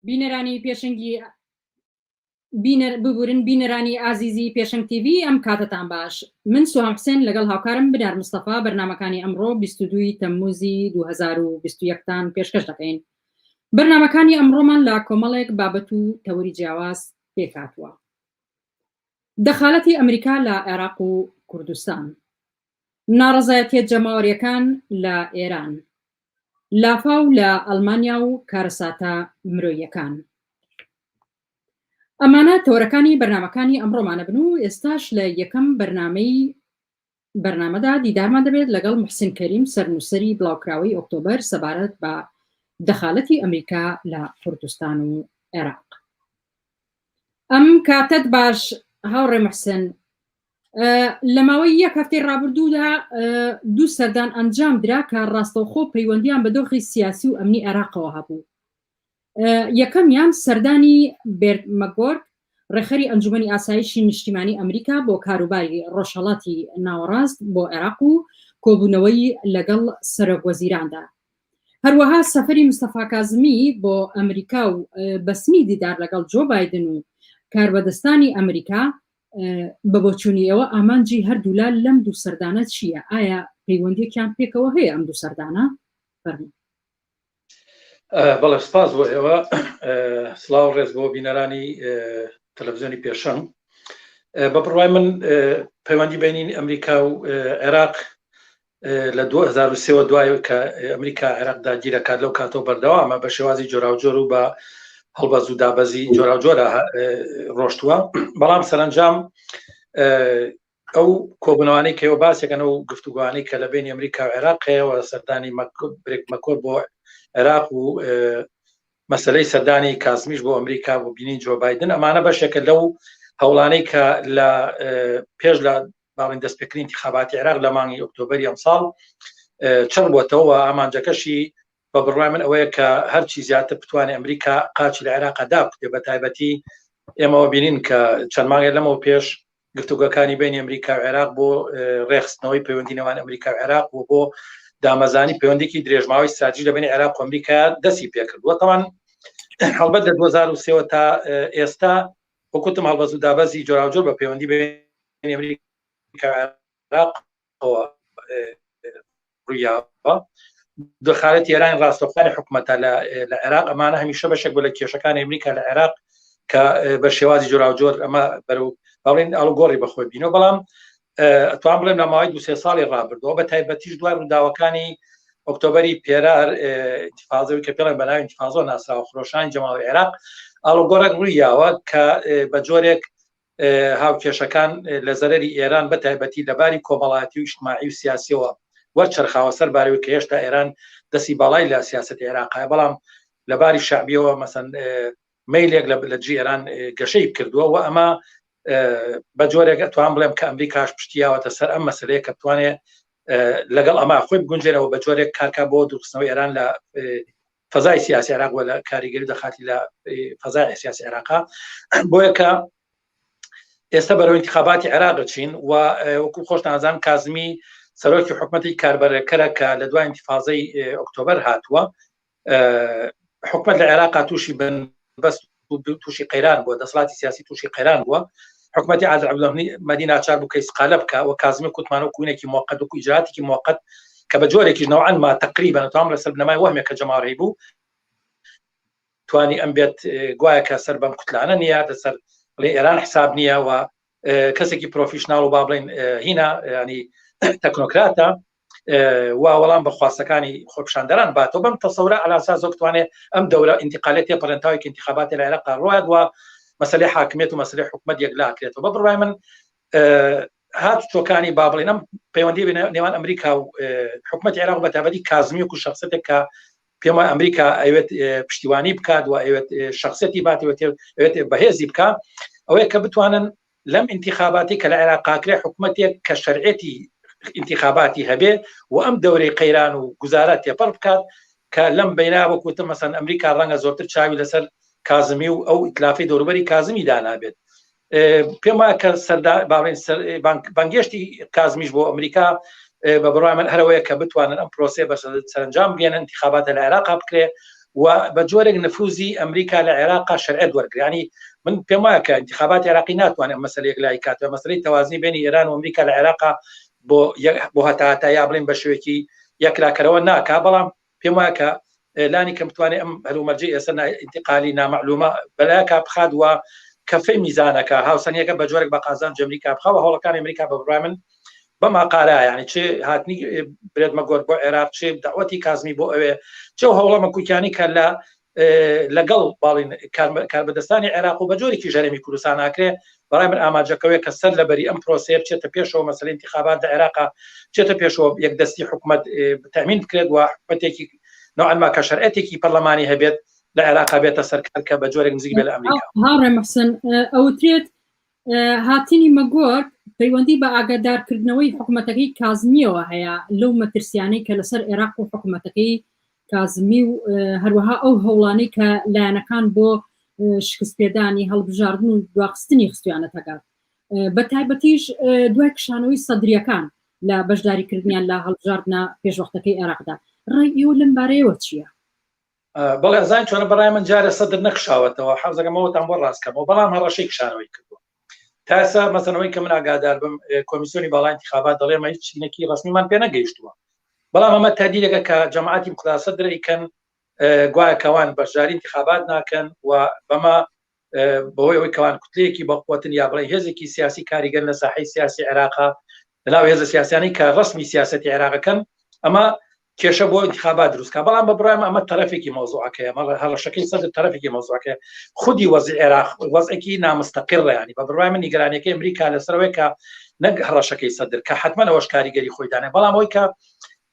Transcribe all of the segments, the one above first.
بینەرانی پێشەنگی بینەر ببورن بینەرانی ئازیزی پێشەنگ تیڤی ئەم کاتەتان باش من سوهام حسێن لەگەڵ هاوکارم بنار مستەفا بەرنامەکانی ئەمڕۆ 22 تەمموزی 2021 تان پێشکەش دەکەین بەرنامەکانی ئەمڕۆمان لە کۆمەڵێک بابەت و تەوەری جیاواز پێکهاتووە دەخالەتی ئەمریکا لە عێراق و کوردستان ناڕەزایەتیە جەماوەریەکان لە ئێران لافاو لە ئەڵمانیا و کارەساتە مرۆییەکان. ئەمانە تەوەرەکانی بەرنامەکانی ئەمڕۆمانە بن و ئێستاش لە یەکەم بەرنامەی بەرنامەدا دیدارمان دەبێت لەگەڵ محسن کەریم سەرنووسەری بڵاوکراوەی ئۆکتۆبەر سەبارەت بە دەخالەتی ئەمریکا لە کوردستان و عێراق. ئەم کاتەت باش هاوڕێ محسن لە ماوەی یەک هەفتەی ڕابردوودا دوو سەردان ئەنجام درا کە ڕاستەوخۆ پەیوەندیان بە دۆخی سیاسی و ئەمنی عێراقەوە هەبوو. یەکەمیان سەردانی بێرت مەگۆرک ڕێکخەری ئەنجومەنی ئاسایشی نیشتیمانی ئەمریکا بۆ کاروباری ڕۆژهەڵاتی ناوەڕاست بۆ عێراق و کۆبوونەوەی لەگەڵ سەرۆک وەزیراندا. هەروەها سەفەری مستەفا کازمی بۆ ئەمریکا و بەستنی دیدار لەگەڵ جۆ بایدن و کاربەدەستانی ئەمریکا بە بۆچوونی ئێوە ئامانجی هەردوولا لەم دوو سەردانە چییە؟ ئایا پەیوەندیەکیان پێکەوە هەیە ئەم دوو سەردانە؟ فەرموو. بەڵێ سپاس بۆ ئێوە سڵاو ڕێز بۆ بینەرانی تەلەڤزیۆنی پێشەنگ بە بڕوای من پەیوەندی بینین ئەمریکا و عێراق لە 2023 دوای کە ئەمریکا عێراق داگیرەکات لەو کاتەوە بەردەوامە بە شێوازی جۆراوجۆر و بە هەڵبەز و دابەزی جۆراوجۆرە ڕۆشتووە بەڵام سەرنجام ئەو کۆبوونەوانەی کە ئێوە باسێکەن و گفتوگوانەی کە لە بینی ئەمریکا و عێراق هەیەوە سەردانی برێک مەکۆر بۆ عێراق و مەسلەی سەردانی کازمیش بۆ ئەمریکا بۆ بینین جۆ بایدن ئەمانە بەشێکە لەو هەوڵانەی کە لە پێش لە باڵین دەستپێکردنی انتخاباتی عێراق لە مانگی ئۆکتۆبری ئەمساڵ چڕ بۆتەوە ئامانجەکەشی بە بڕوای من ئەوەیە کە هەرچی زیاتر بتوانێت ئەمریکا قاچی لە عێراقا دابکوتێ بە تایبەتی ئێمەوە بینین کە چەند مانگێک لەمەوە پێش گفتوگۆکانی بین ئەمریکا و عێراق بۆ ڕێخستنەوەی پەیوەندی نێوان ئەمریکا و عێراق و بۆ دامەزانی پەیوەندێکی درێژماوەی ستراتیژی لە بین عێراق و ئەمریکا دەستی پێکردووە تەوان هەڵبەت لە 2023 تا ئێستا وەکوتم هەڵبەز و دابەزی جۆراوجۆر بە پەیوەندی بین ئەمریکا و عێراقەوە ڕوویاوە دەخالەتی ئێران ڕاستەوخۆی حکوومەتە لە عێراق ئەمانە هەمیشە بەشێک بۆ لە کێشەکانی ئەمریکا لە عێراق کە بە شێوازی جۆراوجۆر ئەمە بەرەو باڵین ئاڵوگۆڕی بەخۆی بینەوە بەڵام ئەتوان بڵێم لە ماوەی دو سێ ساڵی ڕابردەوە بە تایبەتیش دوای ڕووداوەکانی ئۆکتۆبری پێرار ئینتیفازەوەی کە پێڵێن بەناوی ئینتیفازۆ ناسراوە خرۆشانی جەماوەری عێراق ئاڵوگۆڕێک ڕوویاوە کە بە جۆرێک هاوکێشەکان لە زەرەری ئێران بە تایبەتی لە باری کۆمەڵایەتی و ئیجتماعی و سیاسیەوە وەرچەرخاوە سەر بارەوەی کە هێشتا ئێران دەستی باڵای لە سیاسەتی عێراقایە بەڵام لە باری شعبیەوە مەسەن مەیلێک لە دژی ئێران گەشەی کردووە و ئەمە بە جۆرێک ئەتوان بڵێم کە ئەمریکاش پشتیاوەتە سەر ئەم مەسلەیە کە بتوانێت لەگەڵ ئەمە خۆی بگونجێنەوە بە جۆرێک کارکە بۆ دوورخستنەوەی ئێران لە فەزای سیاسی عێراق وە لە کاریگەری دەخاتی لە فەزای سیاسی عێراقا بۆیە کە ئێستا بەرەو انتخاباتی عێراق چین و وەکو خۆشتان کازمی سەرۆکی حکومەتی کاربەرەکەرە کە لە دوای انتفاضەی ئۆکتۆبەر هاتووە حکومت لە عێراقا تووشی بن بەست تووشی قەیران بووە دەسەڵاتی سیاسی تووشی قەیران بووە حکومەتی عادل عەبدولمەهدی ناچار بوو کە ئیسقالە بکە و کازمی کوتمانە و کوینێکی موقت و ئیجراتێکی موقت کە بە جۆرێکیش نەوعەن ما تقریبا تام لەسەر بنەمای وەهمێک کە جەماوەری بوو توانی ئەم بێت گوایە کە سەر بەم کوتلانە نییە لەسەر بڵێ ئێران حساب نییە و کەسێکی پرۆفیشناڵ و با بڵێن هینا ینی تەکنۆکراتە و وەڵام بە خواستەکانی خۆپیشاندەران باتەوە بەم تەسەورە ئەلاسا زۆر بتوانێت ئەم دەورە ئینتقالێت تێپەڕێن تاوێک ئینتخاباتی لە عێراق ڕوات و مەسەلەی حاکمیت و مەسەلەی حکومەت یەکلاکرێتەوە بە بڕوای من هات چۆکانی با بڵێن ئەم پەیوەندی نێوان ئەمریکا و حکومەتی عێراق بە تایبەتی کازمی و شخصەتێک کە پێم وایە ئەمریکا ئەوێت پشتیوانی بکات و ئەوێت شخصەتی باتەوە ئەوێت بەهێزی بکات ئەوەیە کە بتوانن لەم ئینتیخاباتی کە لە عێراق ئاکرێ حکومەتێک کە شەرعێتی ئینتیخاباتی هەبێ و ئەم دەورەی قەیران و گوزارە تێپەڕ بکات کە لەم بەینا وەک وتم مەسەن ئەمریکا ڕەنگە زۆرتر چاوی لەسەر کازمی و ئەو ئیتلافی دەوروبەری کازمی دانابێت پێم وایە کە سەردا باڵێن بانگێشتی کازمیش بۆ ئەمریکا بە بڕای من هەرەوەیە کە بتوانن ئەم پرۆسێ بە سەرنجام بگەێنن انتخاباتە لە عێراقا بکرێ. و بە جۆرێک نفوزی ئەمریکا لە عێراقا شەرعیەت وەرگرێ. یانی من پێم وایە کە ئینتخاباتی عێراقی ناتوانێت ئەم مەسەلە یەکلایی کاتەوە، مەسەلەی تەوازنی بینی ئێران و ئەمریکا لە عێراقا بۆ بۆ هەتا یا بڵێن بە شێوەیەکی یەکلاکەرەوە ناکا، بەڵام پێم وایە کە لانی کەم بتوانێت ئەم هەلومەرجەی ئێستا ئینتقالی نامەعلومە بەلایەکا بخات و کەفەی میزانەکە هاوسەنیەکە بە جۆرێک بە قازانج ئەمریکا بخا و هەوڵەکانی ئەمریکا بە بڕوای من بەم ئاقارە یعنی چ هاتنی برێت مەگۆر بۆ عێراق چ داوەتی کازمی بۆ ئەوێ چ هەوڵە مەکوکیانی کە لە لەگەڵ باڵین کاربەدەستانی عێراق و بە جۆرێکی ژەرێمی کوردستان ناکرێ. بەڕای من ئاماجەکەوەیە کە سەر لەبەری ئەم پرۆسەیە بچێتە پێشەوە، مەسەلەی انتخابات لە عێراقا بچێتە پێشەوە، یەکدەستی حکومەت تەمین بکرێت و حکومەتێکی نوعا ما کە شەرعەتێکی پەرلەمانی هەبێت لە عێراقا بێتە سەرکار کە بە جۆرێک نزیک بێت لە ئەمریکا. هاوڕێ محسن، ئەوترێت هاتنی مەگۆرک پەیوەندی بە ئاگادارکردنەوەی حکومەتەکەی کازمیەوە هەیە لەو مەترسیانەی کە لەسەر عێراق و حکومەتەکەی کازمی و هەروەها ئەو هەوڵانەی کە لایەنەکان بۆ شکستپێدانی هەڵبژاردن و دواخستنی خستویانەتەگەڕ، بە تایبەتیش دوای کشانەوەی سەدریەکان لە بەشداریکردنیان لە هەڵبژاردنە پێشوەختەکەی عێراقدا. ڕای ئێوە لەم بارەیەوە چییە؟ بەڵێ، ئەزانی چۆنە، بەڕای من جارێ سەدر نەکشاوەتەوە، حەزەکەمەوەتان بۆ ڕاستکەمەوە، بەڵام هەڕەشەی کشانەوەی کردووە. تا ئێستا مەسەنەوەی کە من ئاگادار بم کۆمیسیۆنی باڵای انتخابات دەڵێ مە هیچ چینێکی ڕسمیمان پێ نەگەیشتووە، بەڵام ئەمە تهدیدێکە کە جەماعەتی مقتەدا سەدر ئەیکەن، گوایە کەوان بەشداری انتخابات ناکەن و بەمە بەهۆی ئەوەی کەوان کوتلەیەکی بەقوەتن یا بڵێن هێزێکی سیاسی کاریگەر لە ساحەی سیاسی عێراقا لەناو هێزە سیاسیانەی کە ڕسمی سیاسەتی عێراقەکەن، ئەمە کێشە بۆ انتخابات دروستکە. بەڵام بە بڕایم ئەمە تەرەفێکی مەوزوعەکەیە، هەڕەشەکەی سەدر تەرەفێکی مەوزوعەکەیە. خودی وەزعی عێراق وەزعێکی نامستەقڕە، ینی بە بڕای من نیگەرانیەکەی ئەمریکا لەسەرەوەی کە نەک هەڕەشەکەی سەدر کە حتمما ئەوەش کاریگەری خۆی دانێ، بەڵام ئەوەی کە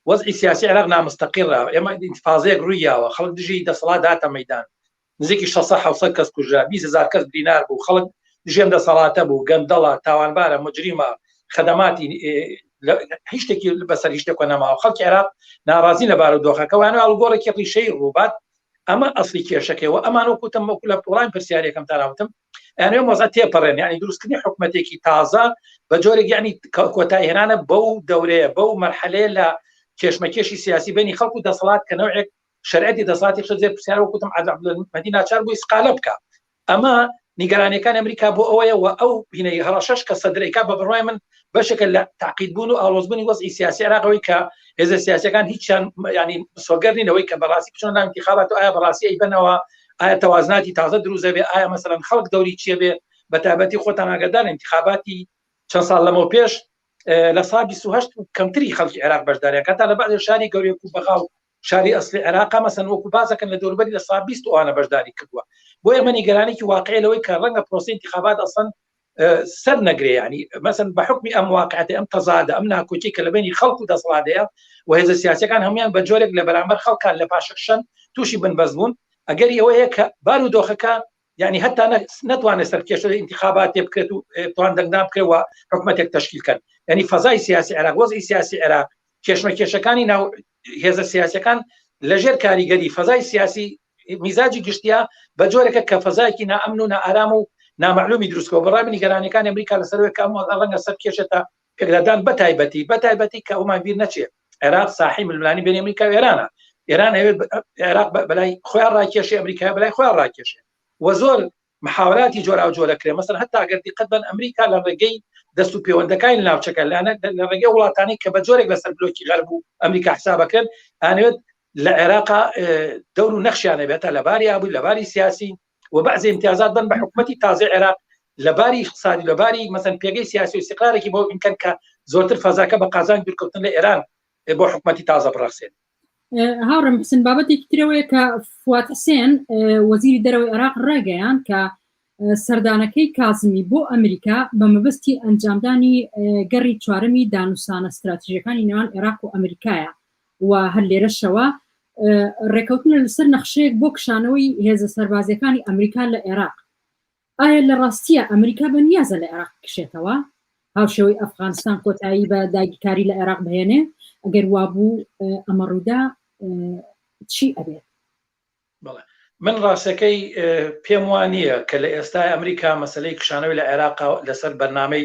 وەزعی سیاسی عێراق نامستەقڕە، ئێمە ئینتفازەیەک ڕووی یاوە، خەڵک دژی دەسەڵات هاتە مەدان، نزیکی 600 700 کەس کوژرا، 20,000 کەس برینار بوو، خەڵک دژێم دەسەڵاتە بوو، گەندەڵە، تاوانبارە، مجریمە، خەدەماتی هیچ شتێکی بەسەر هیچ شتێک نەماوە، خەڵکی عێراق ناڕازی لە بارودۆخەکە وانە ئاڵوگۆڕێکی ڕیشەیی ڕووبات. ئەمە ئەسلی کێشەکەی و ئەمان وەکوتم وەکو لە وەڵامی پرسیارێکم تاراوتم ئەنێ مۆزە تێپەڕێن، یعنی دروستکردنی حکومەتێکی تازە بە جۆرێک یعنی کۆتایی هێنانە بەو دەورەیە، بەو مەرحەلەیە لە کێشمەکێشی سیاسی بینی خەڵک و دەسەڵات کە نەوعێک شەرعەتی دەسەڵاتی خستە ژێر پرسیار. وەکوتم عادل عەبدولمەهدی ناچار بوو ئیسقالە بکا. ئەمە نیگەرانیەکانی ئەمریکا بۆ ئەوەیە و ئەو هینەی هەڕەشەش کە سەدرەکە بە بڕوای من بەشێکە لە تاقیدبوون و ئاڵۆزبوونی وەزعی سیاسی عێراق، ئەوەی کە هێزە سیاسیەکان هیچیان ینی مسۆگەر نین ئەوەی کە بەڕاستی بچۆن ناو انتخابات و ئایا بەڕاستی ئەیبەنەوە، ئایا تەوازناتی تازە دروست دەبێ، ئایا مەسەلەن خەڵک دەوری چیە بێ. بە تایبەتی خۆتان ئاگادار انتخاباتی چەند ساڵ لەمەو پێش لە سا 28 کەمتری خەڵکی عێراق بەشداریان کات، تا لە بەعضێ شاری گەورەی وەکو بەغا و شاری ئەسلی عێراق مەسەن وەکو بازەکەن لە دەوروبەری لە سا 20 ئەوانە بەشداری کردووە. بۆ ئێمە نیگەرانێکی واقعی لەوەی کە ڕەنگە پرۆسەی انتخابات ئەسڵەن سەر نەگرێ، ینی مەسەن بە حکمی ئەم واقعەتە، ئەم تەزادە، ئەم ناکۆکی کە لە بینی خەڵک و دەسەڵاتەیە و هێزە سیاسەکان هەمویان بە جۆرێک لە بەرامبەر خەڵکان لە پاشەکشەن تووشی بنبەست بوون، ئەگەری ئەوە هەیە کە بار و دۆخەکە یعنی هەتا نەتوانێت سەرکێشە انتخابات تێ بکرێت و توان دەنگدان بکرێت و حکومەتێک تەشکیل کەن. یعنی فەزای سیاسی عێراق، وەزعی سیاسی عێراق، کێشمەکێشەکانی ناو هێزە سیاسەکان لەژێر کاریگەری فەزای سیاسی میزاجی گشتیا بە جۆرێکە کە فەزایەکی نائەمن و نائارام و نامەعلومی دروستکەوە. بەڕای من نیگەرانیەکانی ئەمریکا لەسەر کە ئەم ڕەنگە سەر کێشێتە پێکدادان، بە تایبەتی کە ئەومان بیر نەچێت عێراق ساحی ململانی بین ئەمریکا و ئێرانە. ئێران ئەوێت عێراق بەلای خۆیان ڕاکێشێ، ئەمریکا بەلای خۆیان ڕاکێشێ و زۆر محاولاتی جۆراوجۆر دەکرێ. مەسەلەن هەتا ئەگەر دیقەت بن ئەمریکا لە ڕێگەی دەست و پەیوەندەکانی ناوچەکە لە ڕێگەی وڵاتانی کە بە جۆرێک لەسەر بلۆکی غەرب و ئەمریکا حسابەکەن ئانوێت لە عێراقا دەور و نەخشیانە بێتە لە باری ئابووری، لە باری سیاسی و بەعزی امتیازات بن بە حکوومەتی تازە عێراق لە باری اقتصادی، لە باری مەسەن پێگەی سیاسی و استقرارێکی بۆ بکەن کە زۆرتر فەزاکە بە قازانج دوورکەوتن لە ئێران بۆ حکوومەتی تازە بڕەخسێن. هاوڕێم حسن، بابەتێکی ترەوەیە کە فواد حسێن وەزیری دەرەوەی عێراق ڕاگەیان کە سەردانەکەی کازمی بۆ ئەمریکا بە مەبەستی ئەنجامدانی گەڕی چوارەمی دانوسانە ستراتیژەکانی نێوان عێراق و ئەمریکایە و هەر لێرەشەوە ڕێکەوتنە لەسەر نەخشەیەک بۆ کشانەوەی هێزە سەربازیەکانی ئەمریکا لە عێراق. ئایا لە ڕاستیە ئەمریکا بە نیازە لە عێراق بکشێتەوە هاوشێوەی ئەفغانستان کۆتایی بە داگیرکاری لە عێراق بهێنێ؟ ئەگەر وابوو ئەمە ڕوودا چی ئەبێت؟ بەڵێ من ڕاستەکەی پێم وا نییە کە لە ئێستا ئەمریکا مەسلەی کشانەوەی لە عێراق لەسەر بەرنامەی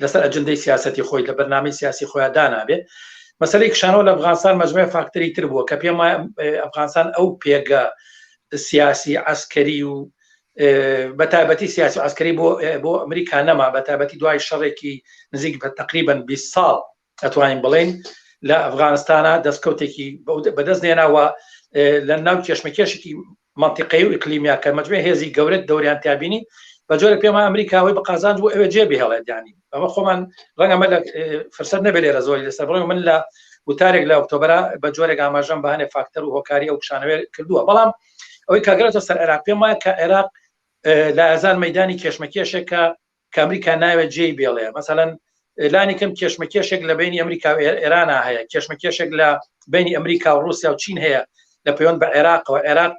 لەسەر ئەجندەی سیاستی خۆی لە بەرنامەی سیاسی خۆیان دانابێت. مەسەلەی کشانەوە لە ئەفغانستان مەجموعە فاکتەری تر بووە کە پێم وایە ئەفغانستان ئەو پێگە سیاسی عسکەری و بە تایبەتی سیاسی عسکەری بۆ بۆ ئەمریکا نەما بە تایبەتی دوای شەڕێکی نزیک بە تقریبن 20 ساڵ ئەتوانین بڵێن لە ئەفغانستانە دەستکەوتێکی بەدەست نێناوە لە ناو کێشمەکێشێکی مەنتیقەیی و ئیقلیمیا کە مەجموعی هێزی گەورەت دەوریان تیابینی بە جۆرێک پێم وایە ئەمریکا ئەوەی بە قازانج بوو ئەوێ جێ بهێڵێت یانی ئەمە خۆمان ڕەنگە ئەمە لە فرسەت نەبێت لێرە زۆری لەسەر بڵێم من لە وتارێک لە ئۆکتۆبرا بە جۆرێک ئاماژەم بە هەنێ فاکتەر و هۆکاری ئەو کشانەوەی کردووە بەڵام ئەوەی کاگەرێتەوە سەر عێراق پێم وایە کە عێراق لە ئازار مەدانی کێشمەکێشێکە کە ئەمریکا ناوێت جێی بێڵێ مەسەلەن لانی کەم کێشمەکێشێک لە بینی ئەمریکا و ئێرانە هەیە کێشمەکێشێک لە بینی ئەمریکا و رووسیا و چین هەیە لە پەیوەند بە عێراقەوە عێراق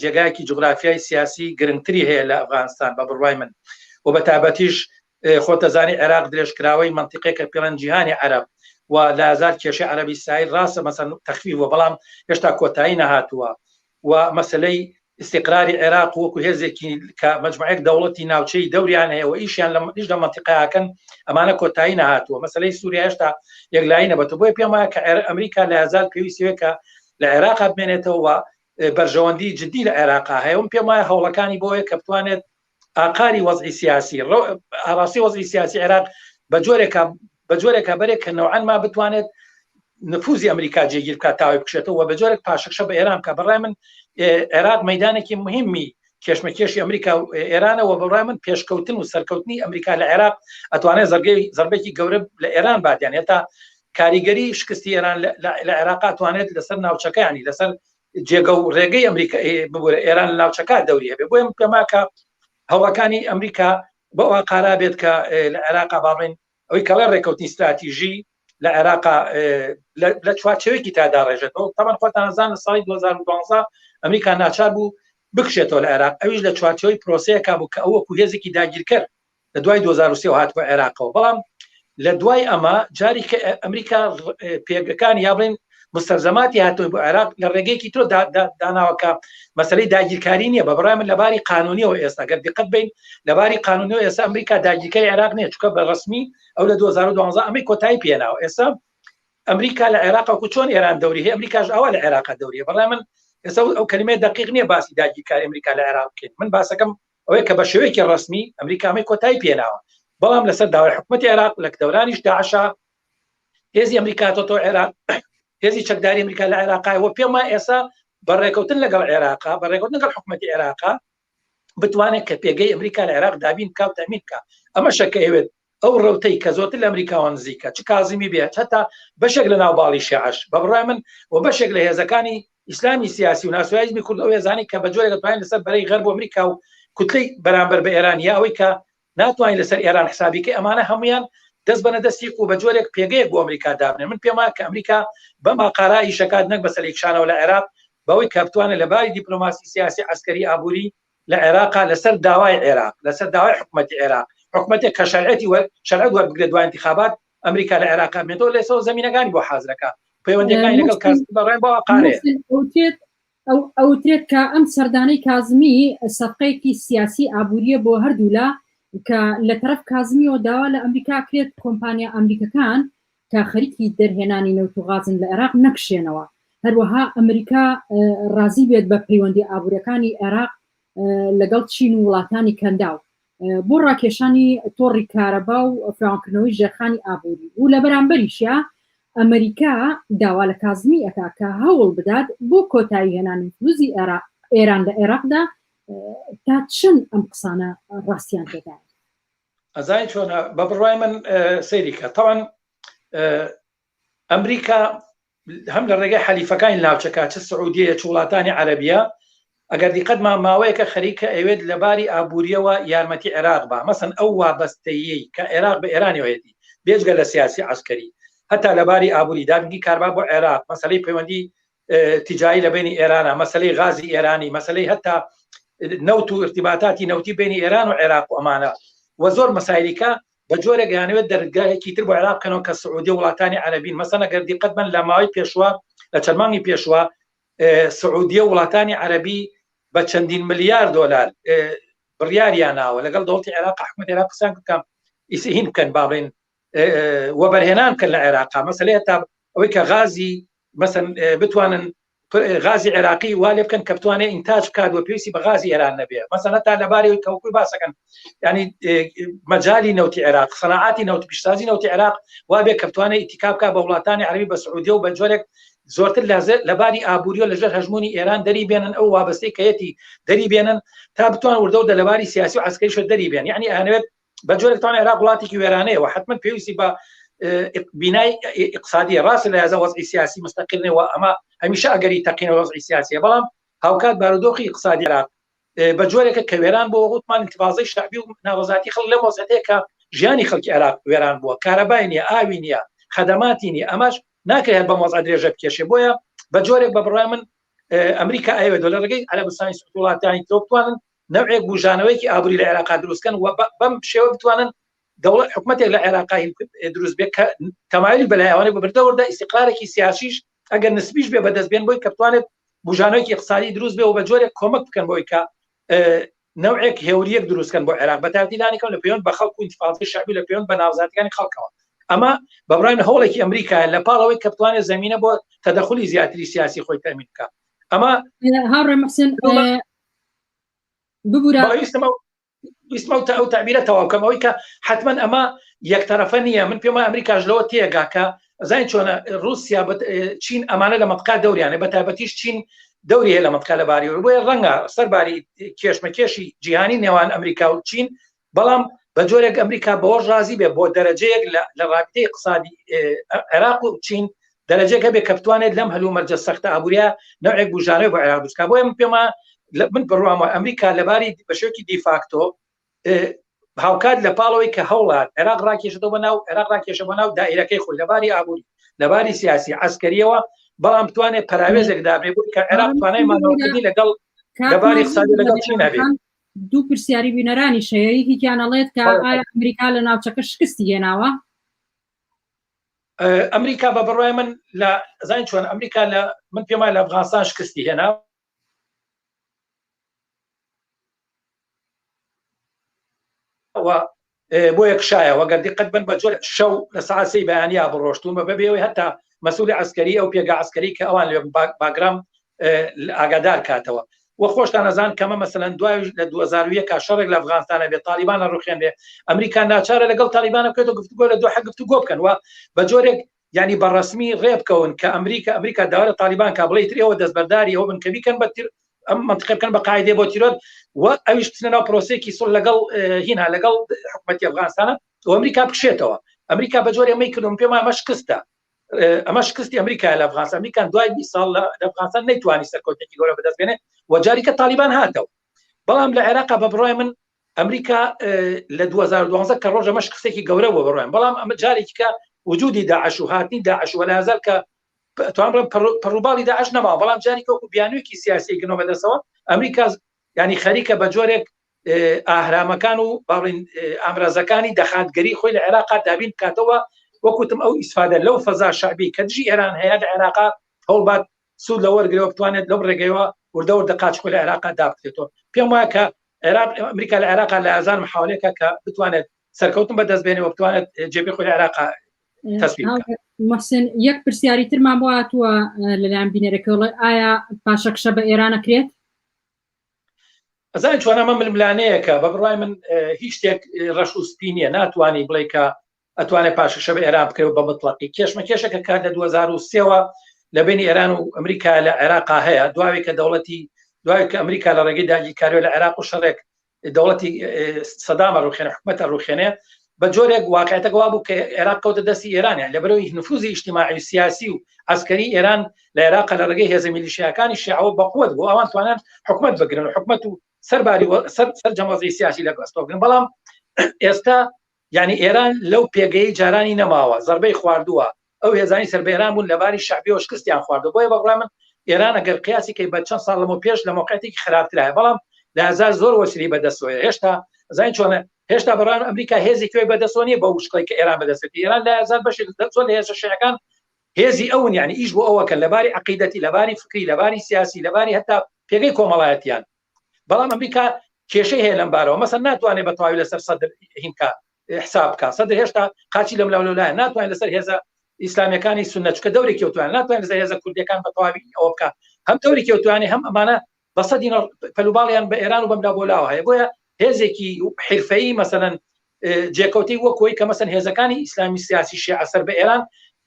جێگایەکی جوگرافیای سیاسی گرنگتری هەیە لە ئەفغانستان بە بڕوای من و بە تابەتیش خۆتەزانی عێراق درێژکراوەی منتیقێکە پێڵەن جیهانی عەرەب و لە هزار کێشەی عەرەبی سایل ڕاستە مەسەن تەخفیف بووە بەڵام هێشتا کۆتایی نەهاتووە و مەسەلەی ئیستیقراری عێراق وەکو هێزێکی کە مەجموعەیەک دەوڵەتی ناوچەی دەوریان هەیە و ئیشیان لە ئیش لە مەنتیقەکەن ئەمانە کۆتایی نەهاتووە مەسەلەی سووریا هێشتا یەکلایی نەبەتەوە بۆیە پێم وایە کە ئەمریکا لە هەزار پێویستی کە لە عێراق بمێنێتەوە و بەرژەوەندی جدی لە عێراق هەیە و پێم وایە هەوڵەکانی بۆیە کە بتوانێت ئاقاری وەزعی سیاسی ئاڕاستی وەزعی سیاسی عێراق بە جۆرێکە بە جۆرێکە بەرێک کە نەوعەن ما بتوانێت نفوزی ئەمریکا جێگیر بکات تاوی بکشێتەوە بە جۆرێک پاشەکشە بە ئێران بکە بەڕای من عێراق مەدانێکی مهمی کێشمەکێشی ئەمریکا و ئێرانەوە بەڕای من پێشکەوتن و سەرکەوتنی ئەمریکا لە عێراق ئەتوانێت زەرگەی زربێکی گەورە لە ئێران بادیان هێتا کاریگەری شکستی ئێران لە عێراق توانێت لەسەر ناوچەکەیانی لەسەر جێگە و ڕێگەی ئەمریکا ببورە ئێران لە ناوچەکە دەوری هەبێ بۆیە پێما کە هەوڵەکانی ئەمریکا بۆ قارا بێت کە لە عێراق باڵێن ئەوەی کەڵێ ڕێکەوتنی استراتیژی لە عێراق لە چوارچێوەیەکی تا داڕێژێتەوە تەمان خۆتان زان لە ساڵی 2012 ئەمریکا ناچار بوو بکشێتەوە لە عێراق ئەویش لە چوارچێوەی پرۆسەیەکا بوو کە ئەو وەکو هێزێکی داگیرکەر لە دوای 2023 هات بۆ عێراقەوە بەڵام لە دوای ئەمە جاری کە ئەمریکا پێگەکان یا بڵێن مستەلزەماتی هاتووە بۆ عێراق لە ڕێگەیەکی تر داناوە کە مەسلەی داگیرکاری نییە بە بڕای من لەباری قانونیەوە ئێستا گەر دقت بین لەباری قانونیەوە ئێستا ئەمریکا داگیرکاری عێراق نییە چونکە بە ڕسمی ئەو لە 2012 ئەمەی کۆتایی پێناوە ئێستا ئەمریکا لە عێراق وەکو چۆن ئێران دەوری هەیە ئەمریکاش ئەوە لە عێراق دەوریە بەڕای من ئێستا ئەو کلمەیە دقیق نییە باسی داگیرکاری ئەمریکا لە عێراق بکەین من باسەکەم ئەوەیە کە بە شێوەیەکی ڕسمی ئەمریکا ئەمەی کۆتایی پێناوە بەڵام لەسەر داوای حکوومەتی عێراق لە دەورانیش داعشا هێزی ئەمریکا تۆ عێراق هێزی چەکداری ئەمریکا لە عێراقای و پێم وایە ئێستا بە ڕێکەوتن لەگەڵ عێراقا بە ڕێکەوتن لەگەڵ حکوومەتی عێراقا بتوانێت کە پێگەی ئەمریکا لە عێراق دابین بکات و تەمین بکات ئەمەشە کە ئەوێت ئەو ڕەوتەی کە زۆرتر لە ئەمریکاوە نزیکە چ کازمی بێت هەتا بەشێک لە ناو باڵی شیعەش بە بڕوای من و بەشێک لە هێزەکانی ئیسلامی سیاسی و ناسیۆنالیزمی کورد ئەو هێزانەی کە بە جۆرێک دەتوانین لەسەر بەرەی غەرب و ئەمریکا و کوتلەی بەرامبەر بە ئێران یا ئەوەی کە ناتوانین لەسەر ئێران حسابی کەی ئەمانە هەمویان دەست بەنە دەستی و بە جۆرێک پێگەیەک بۆ ئەمریکا دابنێن من پێم وایە کە ئەمریکا بەم ئاقارە ئیشەکات نەک بەسەر کشانەوە لە عێراق بەوەی کە بتوانێت لە باری دیپلۆماسی سیاسی عسکەری ئابووری لە عێراقا لەسەر داوای عێراق لەسەر داوای حکوومەتی عێراق حکوومەتێک کە شەرعەتی وەر شەرعەت وەربگرێت دوای انتخابات ئەمریکا لە عێراق بێتەوە لەسەر زمینەکانی بۆ حازرەکە پەیوەندەکانی لەگەڵ کازمی بەڕێن بۆ ئاقارەیە ئەو ئەوترێت کە ئەم سەردانەی کازمی سەفقەیەکی سیاسی ئابووریە بۆ هەردوولا کە لە تەرەف کازمیەوە داوا لە ئەمریکا کرێت کۆمپانیا ئەمریکەکان کە خەریکی دەرهێنانی نەوت و غازن لە عێراق نەکشێنەوە هەروەها ئەمریکا ڕازی بێت بە پەیوەندی ئابووریەکانی عێراق لەگەڵ چین و وڵاتانی کەنداو بۆ ڕاکێشانی تۆڕی کارەبا و فراوانکردنەوەی ژێرخانی ئابووری و لە بەرامبەریشیا ئەمریکا داوا لە کازمی ئەکا کە هەوڵ بدات بۆ کۆتایی هێنانی نفوزی ئێران لە عێراقدا تا چەند ئەم قسانە ڕاستیان تێدایە؟ ئەزانی چۆنە بە بڕوای من سەیری کە تەوان ئەمریکا هەم لە ڕێگەی حەلیفەکانی ناوچەکە چ سعودیە چ وڵاتانی عەرەبیە ئەگەر دیقەتمان ماوەیەکە خەریکە ئەوێت لەباری ئابووریەوە یارمەتی عێراق با مەسەن ئەو وابەستەیی کە عێراق بە ئێرانیەوەیەتی بێجگە لە سیاسی عسکەری هەتا لەباری ئابووری دابینی کاربا بۆ عێراق مەسەلەی پەیوەندی تجاری لە بینی ئێرانە مەسلەی غازی ئێرانی مەسلەی هەتا نەوت و ارتباطاتی نەوتی بینی ئێران و عێراق و ئەمانە و زۆر مەسایلیکە بە جۆرێک یانەوێت دەرگایەکی تر بۆ عێراق بکەنەوە کە سعودیە وڵاتانی عەرەبین مەسەن ئەگەر دیقەت بن لە ماوەی پێشوە لە چەند مانگی پێشوە سعودیە وڵاتانی عەرەبی بە چەندین ملیار دۆلار بڕیاریان ناوە لەگەڵ دەوڵەتی عێراق حکومەت عێراق قسان بکەم ئیسهین بکەن با بڵێن. وەبەرهێنان بکەن لە عێراقا مەسەلەیە تا ئەوەی کە غازی مەسەن بتوانن غازی عێراقی وا لێ بکەن کە بتوانێت ئینتاج بکات و پێویستی بە غازی ئێران نەبێ مەسەلەن تا لەبارەی کەوکوی باسەکەن ینی مەجای نەوتی عێراق سەنعاتی نەوت پیشسازی نەوتی عێراق وا بێ کە بتوانێت ئیتیکا بکات بە وڵاتانی عەربی بە سعودیە و بە جۆرێک زۆرتر لەباری ئابووریەوە لەژێر هەژمونی ئێران دەری بێنن ئەو وابەستەی کەیەتی دەری بێنن تا بتوان وردەوردە لەباری سیاسی و عسکەریش دەری بێن یعنی ئەیانەوێت بە جۆرێک توان عێراق وڵاتێکی وێرانەیە و حتمما پێویستی بە بینای اقتصادی ڕاستە لە یازە وەزعی سیاسی مستەقل و ئەمە هەمیشە ئەگەری تەقینە وەزعی سیاسیە بەڵام هاوکات بارودۆخی اقتصادی عێراق بە جۆرێکە کە وێران بۆ وتمان انتفاضەی شعبی و ناڕەزاتی خەڵک لەم وەزعەتەیە کە ژیانی خەڵکی عێراق وێران بووە کارەبای نییە ئاوی نییە خەدەماتی نییە ئەمەش ناکرێت هەر بەم وەزعە درێژە بکێشێ بۆیە بە جۆرێک بە بڕای من ئەمریکا ئەیەوێت لە ڕێگەی عەرەبستانی سعودی وڵاتانی ترەوە بتوانن نەوعێک بوژانەوەیەکی ئابووری لە عێراقا دروستکەن و بەم شێوە بتوانن دەوڵەت حکومەتێک لە عێراقا دروست بێت کە تەمایلی بەلای ئەوانەی بەبردە وردە ئیستیقرارێکی سیاسیش ئەگەر نسبیش بێ بەدەست بێن بۆی کە بتوانێت بوژانەوەیەکی اقتصادی دروست بێ و بە جۆرێک کۆمەک بکەن بۆی کە نەوعێک هێوریەک دروستکەن بۆ عێراق بە تایبەتی لانی کەم لە پەیوەند بە خەڵک و ئینتفاضەی شەعبی لە پەیوەند بە ناڕەزایەتیەکانی خەڵکەوە ئەمە بە بڕای من هەوڵێکی ئەمریکایە لە پاڵ ئەوەی کە بتوانێت زەمینە بۆ تەدەخولی زیاتری سیاسی خۆی تەمین بکات ئەمە هاوڕێ محسن ببورە ویستم ئەو ئەو تعبیرە تەواو کەم ئەوەی کە حتمما ئەمە یەکتەرەفە نییە من پێم وایە ئەمریکاش لەوە تێگا کە زانین چۆنە رووسیا چین ئەمانە لە مەتقا دەوریانە بە تایبەتیش چین دەوری هەیە لە مەتقا لە باری بۆیە ڕەنگە سەرباری کێشمەکێشی جیهانی نێوان ئەمریکا و چین بەڵام بە جۆرێک ئەمریکا بەوەش ڕازی بێ بۆ دەرەجەیەک لە ڕابطەی اقتصادی عێراق و چین دەرەجەیەک هەبێ کە بتوانێت لەم هەلومەرجە سەختە ئابووریە نەوعێک بوژانەوەی بۆ عێراق دروست بکات بۆیە من پێم من بڕوام وایە ئەمریکا لەباری بە شێوەیەکی دیفاکتۆ هاوکات لە پاڵەوەی کە هەوڵات عێراق ڕاکێشێتەوە بە ناو عێراق ڕاکێشە بۆ ناو دایرەکەی خۆی لەباری ئابووری لەباری سیاسی عسکەریەوە بەڵام بتوانێت پەراوێزێک دابنێ بۆی کە عێراق توانای مانەوەکردنی لەگەڵ لەباری اقتصادی لەگەڵ چین هەبێت. دوو پرسیاری بینەرانیش هەیە یەکێکیان ئەڵێت کە ئایا ئەمریکا لە ناوچەکە شکستی هێناوە؟ ئەمریکا بە بڕای من لە زانین چۆن ئەمریکا لە من پێم وایە لە ئەفغانستان شکستی هێنا و بۆ یەکشایە وەگەر دیقەت بن بە جۆر شەو لە ساعت سێی بەیانیا بڕۆشتون بە بەبێەوەی هەتا مەسولی عسکەری ئەو پێگە عسکەری کە ئەوان لێ باگرام ئاگادار کاتەوە و خۆشتان ئەزان کەمە مەسەلەن دوای لە 2001 شەڕێک لە ئەفغانستانە بێ تالیبان ڕوخێن بێ ئەمریکا ناچارە لەگەڵ تالیبانە بکەێتەوە گفتوگۆ لە دۆحە گفتوگۆ بکەن و بە جۆرێک یعنی بە ڕسمی ڕێ بکەون کە ئەمریکا ئەمریکا داوا لە تالیبان کا بڵێ تر ئێوە دەستبەرداری ئەوە بن کە بیکەن بە تیر ئەم منطقە بکەن بە قاعدەی بۆ تیرۆر و ئەویش بچنە ناو پرۆسەیەکی سڵ لەگەڵ هینا لەگەڵ حکومەتی ئەفغانستانە و ئەمریکا بکشێتەوە ئەمریکا بە جۆرێ ئەمەی کردم پێم وایە ئەمە شکستە ئەمە شکستی ئەمریکا لە ئەفغانستان ئەمریکا دوای 20 ساڵ لە ئەفغانستان نەیتوانی سەرکەوتنێکی گەورە بەدەست بێنێ و جاریکە تالیبان هاتەوە بەڵام لە عێراق بە بڕای من ئەمریکا لە 2012 کە ڕۆژ ئەمە شکستێکی گەورە بوو بڕۆیان بەڵام ئەمە جارێکی کە وجودی داعش و هاتنی داعش ولا هزار کە توان بڵێم پەڕوباڵی داعش نەماوە بەڵام جارێکی وەکو بیانوویەکی سیاسی گرنەوە بەدەستەوە ئەمریکا ینی خەریکە بە جۆرێک ئاهرامەکان و باڵین ئامرازەکانی دەخاتگەری خۆی لە عێراقا دابین بکاتەوە وەکوتم ئەو ئیسفادە لەو فەزا شعبی کە دژی ئێران هەیە لە عێراقا هەوڵبات سوود لە وەرگرەوە بتوانێت لەو ڕێگەیەوە وردە وردە قاچ خۆی لە عێراقا دابکرێتەوە پێم وایە کە عێراق ئەمریکا لە عێراقا لە ئازان محاولێکە کە بتوانێت سەرکەوتن بەدەست بێنێ و بتوانێت جێبی خۆی لە عێراقا تەسبیت بکات. محسن یەک پرسیاری ترمان بۆ هاتووە لەلایەن بینەرەکەوە ئایا پاشەکشە بە ئێران ئەکرێت؟ ئەزانی چۆن ئەمە ململانەیەکە بە بڕای من هیچ شتێک ڕەش و سپی نییە ناتوانانی بڵێ کە ئەتوانێت پاشەکشە بە ئێران بکرێت بە مطلقی کێشمە کێشەکە کار لە 2023ەوە لە بینی ئێران و ئەمریکا لە عێراقا هەیە دواوی کە دەوڵەتی دوای کە ئەمریکا لە ڕێگەی داگیرکاریەوە لە عێراق و شەڕێک دەوڵەتی سەدامە ڕوخێنە حکومەتە ڕوخێنێ بە جۆرێک واقعەتەکە وا بوو کە عێراق کەوتە دەستی ئێرانیان لەبەرەوەی نفوزی ئیجتیماعی و سیاسی و عسکەری ئێران لە عێراق لە ڕێگەی هێزە میلیشیاکانی شیعەوە بەقوت بوو ئەوان توانیان حکومەت بگرن و حکومەت و سەرباری سەر سەرجەم وەزعی سیاسی لە ئەستۆ بگرن بەڵام ئێستا یعنی ئێران لەو پێگەی جارانی نەماوە زربەی خواردووە ئەو هێزانی سەر بە ئێران بوون لەباری شەعبیەوە شکستیان خواردوە بۆیە بە بڕای من ئێران ئەگەر قیاسی کەی بە چەند ساڵ لەمەو پێش لە مەوقعێتێکی خراپترایە بەڵام لە هەزار زۆر وەسیلەی بەدەستەوەیە هێشتا زانین چۆنە هێشتا بەڕان ئەمریکا هێزی کوێ بەدەستەوە نییە بەو شکڵی کە ئێران بەدەستێتی ئێران لە هەزار بەشێک زۆر لە هێزە شیعەکان هێزی ئەون یعنی ئیش بۆ ئەوە کە لەباری عقیدەتی لەباری فکری لەباری سیاسی لەباری هەتا پێگەی کۆمەڵایەتیان بەڵام ئەمریکا کێشەی هەیە لەم بارەوە مەسەن ناتوانێت بە تەواوی لەسەر سەدر هینکا. حساب بکات سەدر هێشتا قاچی لەم لاولای ناتوانێت لەسەر هێزە ئیسلامیەکانی سنە چکە دەورێکی ئەوتوان ناتوانێت لەسەر هێزە کوردیەکان بە تەواوی ئەوە بکات هەم دەورێکی ئەوتوانێ هەم ئەمانە بە سەدی پەلوباڵیان بە ئێران و بەملا بۆلاوە هەیە بۆیە هێزێکی حرفەیی مەسەلەن جێکەوتەی وەکۆی کە مەسەن هێزەکانی ئیسلامی سیاسی شیعە سەر بە ئێران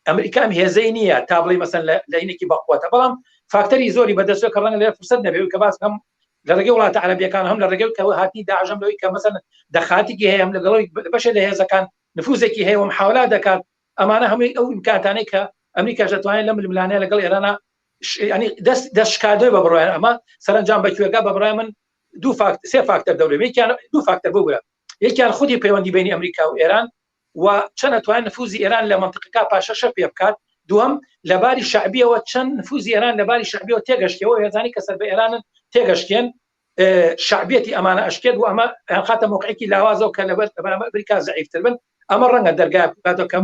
ئەمریکا ئەم هێزەی نییە تا بڵێ مەسەن لە هینێکی بەقوەتە بەڵام فاکتەری زۆری بەدەستەوە کە ڕەنگە لێ فرسەت نەبێت کە باس هەم لە ڕێگەی وڵاتە عەرەبیەکان هەم لە ڕێگەی کە هاتنی داعشم لەوەی کە مەسەن دەخاتێکی هەیە هەم لەگەڵی بەشێ لە هێزەکان نفوزێکی هەیە و محاولات دەکات ئەمانە هەمووی ئەو ئیمکاناتانەی کە ئەمریکاش دەتوانێت لە ململانێ لەگەڵ ئێرانە ینی دەست دەست شکاردۆی بە بڕوایان ئەمە سەرنجام بە کوێگا بە بڕای من دوو فاکت سێ فاکتەر دەورێ یەکیان دوو فاکتەر ببورە یەکیان خودی پەیوەندی بینی ئەمریکا و ئێران و چەند ئەتوانێت نفوزی ئێران لە منطقەکە پاشەشە پێ بکات دووەم لەباری شعبیەوە چەند نفوزی ئێران لەباری شعبیەوە تێگەشتەوە هێزانی کە سەر بە ئێرانن تێگەشتێن شعبیەتی ئەمانە ئەشکێت و ئەمە خاتە موقعێکی لاوازەوە کە لەبەر ئەمریکا زەعیفتر بن ئەمە ڕەنگە دەرگا بکاتەوە کە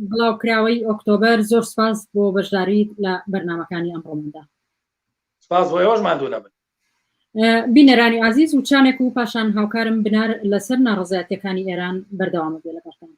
بڵاوکراوەی ئۆکتۆبەر زۆر سپاس بۆ بەشداریت لە بەرنمەکانی ئەمڕۆماندا سپاس بۆ ئێوەش ماندوو نەبن. بینەرانی ئازیز وچانێک و پاشان هاوکارم بنار لەسەر ناڕەزایەتیەکانی ئێران بەردەوامە بێ لەگەڵتان.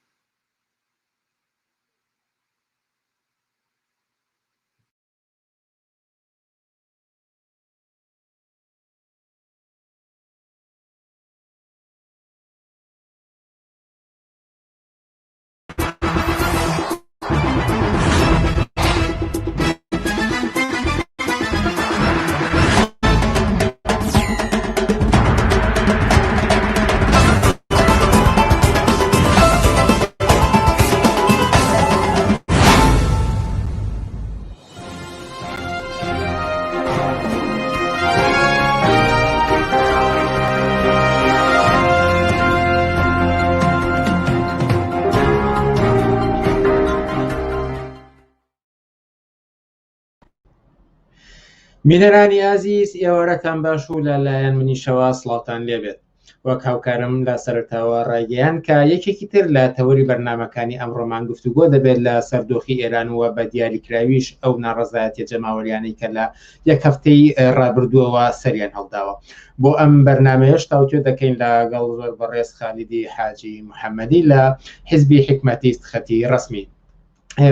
بینەرانی ئازیز ئێوارەتان باش و لە لایەن منیشەوە سڵاوتان لێبێت وەک هاوکارم لە سەرەتاوە ڕایگەیان کە یەکێکی تر لە تەوەری بەرنامەکانی ئەمڕۆمان گفتوگۆ دەبێت لە سەر دۆخی ئێران و بە دیاریکراویش ئەو ناڕەزایەتیە جەماوەریانەی کە لە یەک هەفتەی ڕابردووەوە سەریان هەڵداوە. بۆ ئەم بەرنامەیەش تاوتوێ دەکەین لەگەڵ زۆر بەڕێز خالیدی حاجی محەممەدی لە حیزبی حیکمەتیست خەتی ڕەسمی.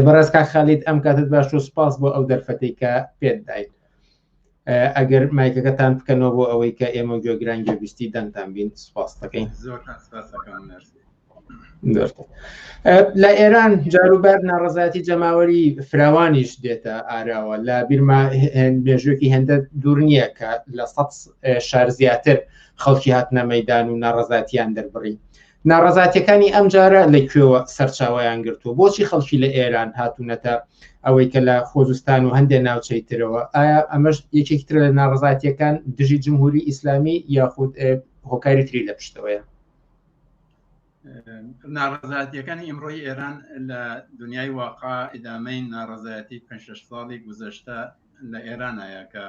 بەڕێز کاک خالید ئەم کاتت باش و سپاس بۆ ئەو دەرفەتەی کە پێت داین. ئەگەر مایکەکەتان بکەنەوە بۆ ئەوەی کە ئێمە گوێگران گوێبیستی دەنگتان بین سپاس دەکەین. زۆرتان سپاس دەکەم مێرسی. لە ئێران جاروبار ناڕزایەتی جەماوەری فراوانیش دێتە ئاراوە لە بیرما مێژوێکی هێندە دوور نییە کە لە سە شار زیاتر خەڵکی هاتنە مەدان و ناڕزاتیان دەربڕی ناڕزاتەکانی ئەم جارە لە کوێوە سەرچاویان گرتووە بۆچی خەڵکی لە ئێران هاتوونەتە ئەوەی کە لە خۆزستان و هەندێک ناوچەی ترەوە ئایا ئەمەش یەکێکی ترە لە ناڕزاتیەکان دژی جمهوری ئیسلامی یاخود هۆکاری تری لە پشتەوەیە ناڕەزایەتیەکانی ئیمڕۆی ئێران لە دنیای واقع ئیدامەی ناڕەزایەتی پێ شش ساڵی گوزەشتە لە ئێرانایە کە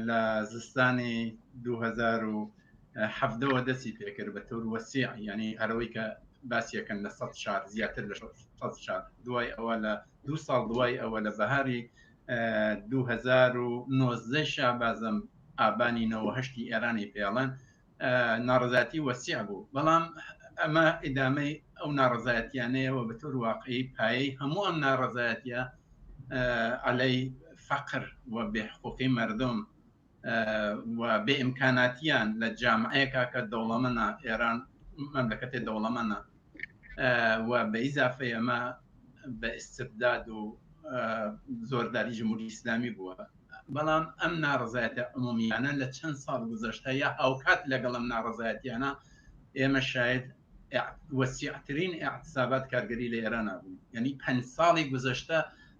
لە زستانی 2017ەوە دەستی پێکرد بە تۆر وەسیع یعنی هەرەوەی کە باسیەکەن لە 100 شار زیاتر لە 100 شار دوای ئەوە لە دوو ساڵ دوای ئەوە لە بەهاری 2019 شابازم ئابانی 98 ئێرانی پێڵەن ناڕەزایەتی وەسیع بوو بەڵام ئەمە ئیدامەی ئەو ناڕەزایەتیانەیەوە بە تۆر واقعی پایەی هەموو ئەم ناڕەزایەتیە عەلەی فەقر و بێحقوقی مردم و بێ ئیمکاناتیان لە جامعەیەکا کە دەوڵەمەنە ئێران مەملەکەتێ دەوڵەمەنە و بە ئیزافەی ئەمە بە ئیستبداد و زۆرداری جمهوری ئیسلامی بووە بەڵام ئەم ناڕەزایەتە عمومیانە لە چەند ساڵ گوزەشتە یا هاوکات لەگەڵ ئەم ناڕەزایەتیانە ئێمە شاید وەسیعترین اعتصابات کارگەری لە ئێران بوو یعنی پەنج ساڵی گوزەشتە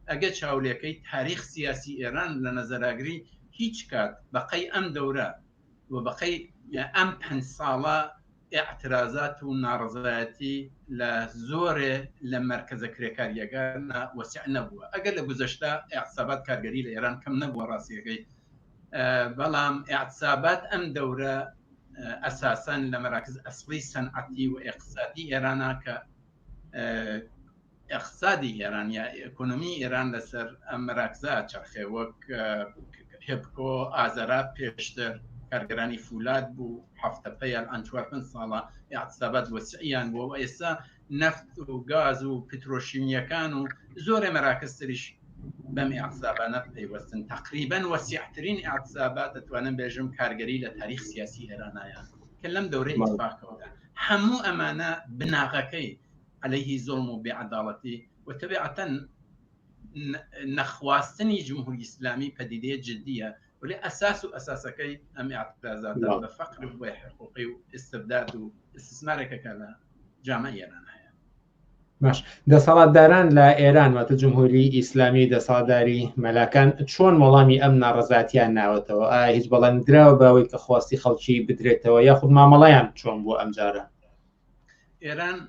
ئەگە چاولێکەی تاریخ سیاسی ئێران لە نەزەراگری هیچ کات بەقەی ئەم دەورە و بەقەی ئەم پەنج ساڵە ئیعترازات و ناڕەزایەتی لە زۆرێ لە مەرکەزە کرێکارییەکان وەسیع نەبووە. ئەگەر لە گوزەشتە ئیعتسابات کارگەری لە ئێران کەم نەبووە ڕاستیەکەی، بەڵام ئیعتسابات ئەم دەورە ئەساسەن لە مەراکز ئەسڵی سەنعەتی و ئیقتسادی ئێرانە کە ئیقتسادی ئێران یا ئێکۆنۆمی ئێران لەسەر ئەم مەراکزە ئەچەرخێ وەک هێپکۆ، ئازەرا پێشتر. کارگەرانی فولاد بوو هەفتەپەیان ئەن چوار پێنج ساڵە اعتصابات وەسعیان بووە و ئێستا نەفت و گاز و پترۆشیمیەکان و زۆرێ مەراکزتریش بەم اعتصابانە پەیوەستن. تقریبا وەسیعترین اعتصابات دەتوانم بێژم کارگەری لە تاریخ سیاسی ئێرانایە کە لەم دەورەی اتفاق کەوتە. هەموو ئەمانە بناغەکەی عەلەیهی زوڵم و بێعەداڵەتی و تەبیعەتەن نەخواستنی جمهوری ئیسلامی پەدیدەیە جدیە، ولی ئەساس و ئەساسەکەی ئەم اعترازاتە بە فەقر و بێ حقوقی و استبداد و استثمارێکە کە لە جامعە ئێران هەیە. باش دەسەڵاتداران لە ئێران واتە جمهوری ئیسلامی دەسەڵاتداری مەلاکان چۆن وەڵامی ئەم ناڕەزاتیان ناوەتەوە؟ ئایا هیچ بەڵێن دراوە بەوەی کە خواستی خەڵکی بدرێتەوە یاخود مامەڵەیان چۆن بووە ئەمجارە؟ ئێران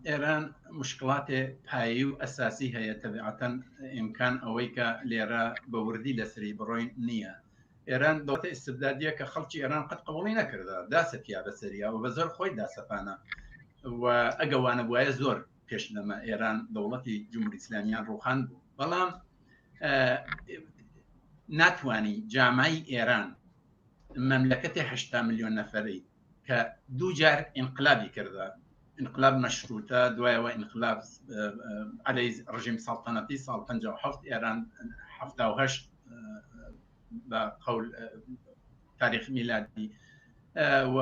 ئێران مشکلاتێ پایی و ئەساسی هەیە تەبیعەتەن ئیمکان ئەوەی کە لێرە بە وردی لەسەری بڕۆین نییە. ئێران دەوڵەتە ئیستبدادیە کە خەڵکی ئێران قەت قبوڵی نەکردە، داسەپیا بەسەریا و بە زۆر خۆی داسەپانە و ئەگە وانە بوایە زۆر پێش لەمە ئێران دەوڵەتی جمهوری ئیسلامیان ڕوخان بوو. بەڵام ناتوانی جامعی ئێران مەملەکەتی 80 میلیۆن نەفەری کە دوو جار ئینقلابی کردە، ئینقلاب مەشروتە، دوایەوە ئینقلاب عەلەی ڕژیم سەڵتەنەتی ساڵ 57 ئێران 78 بە قەول تاریخ میلادی و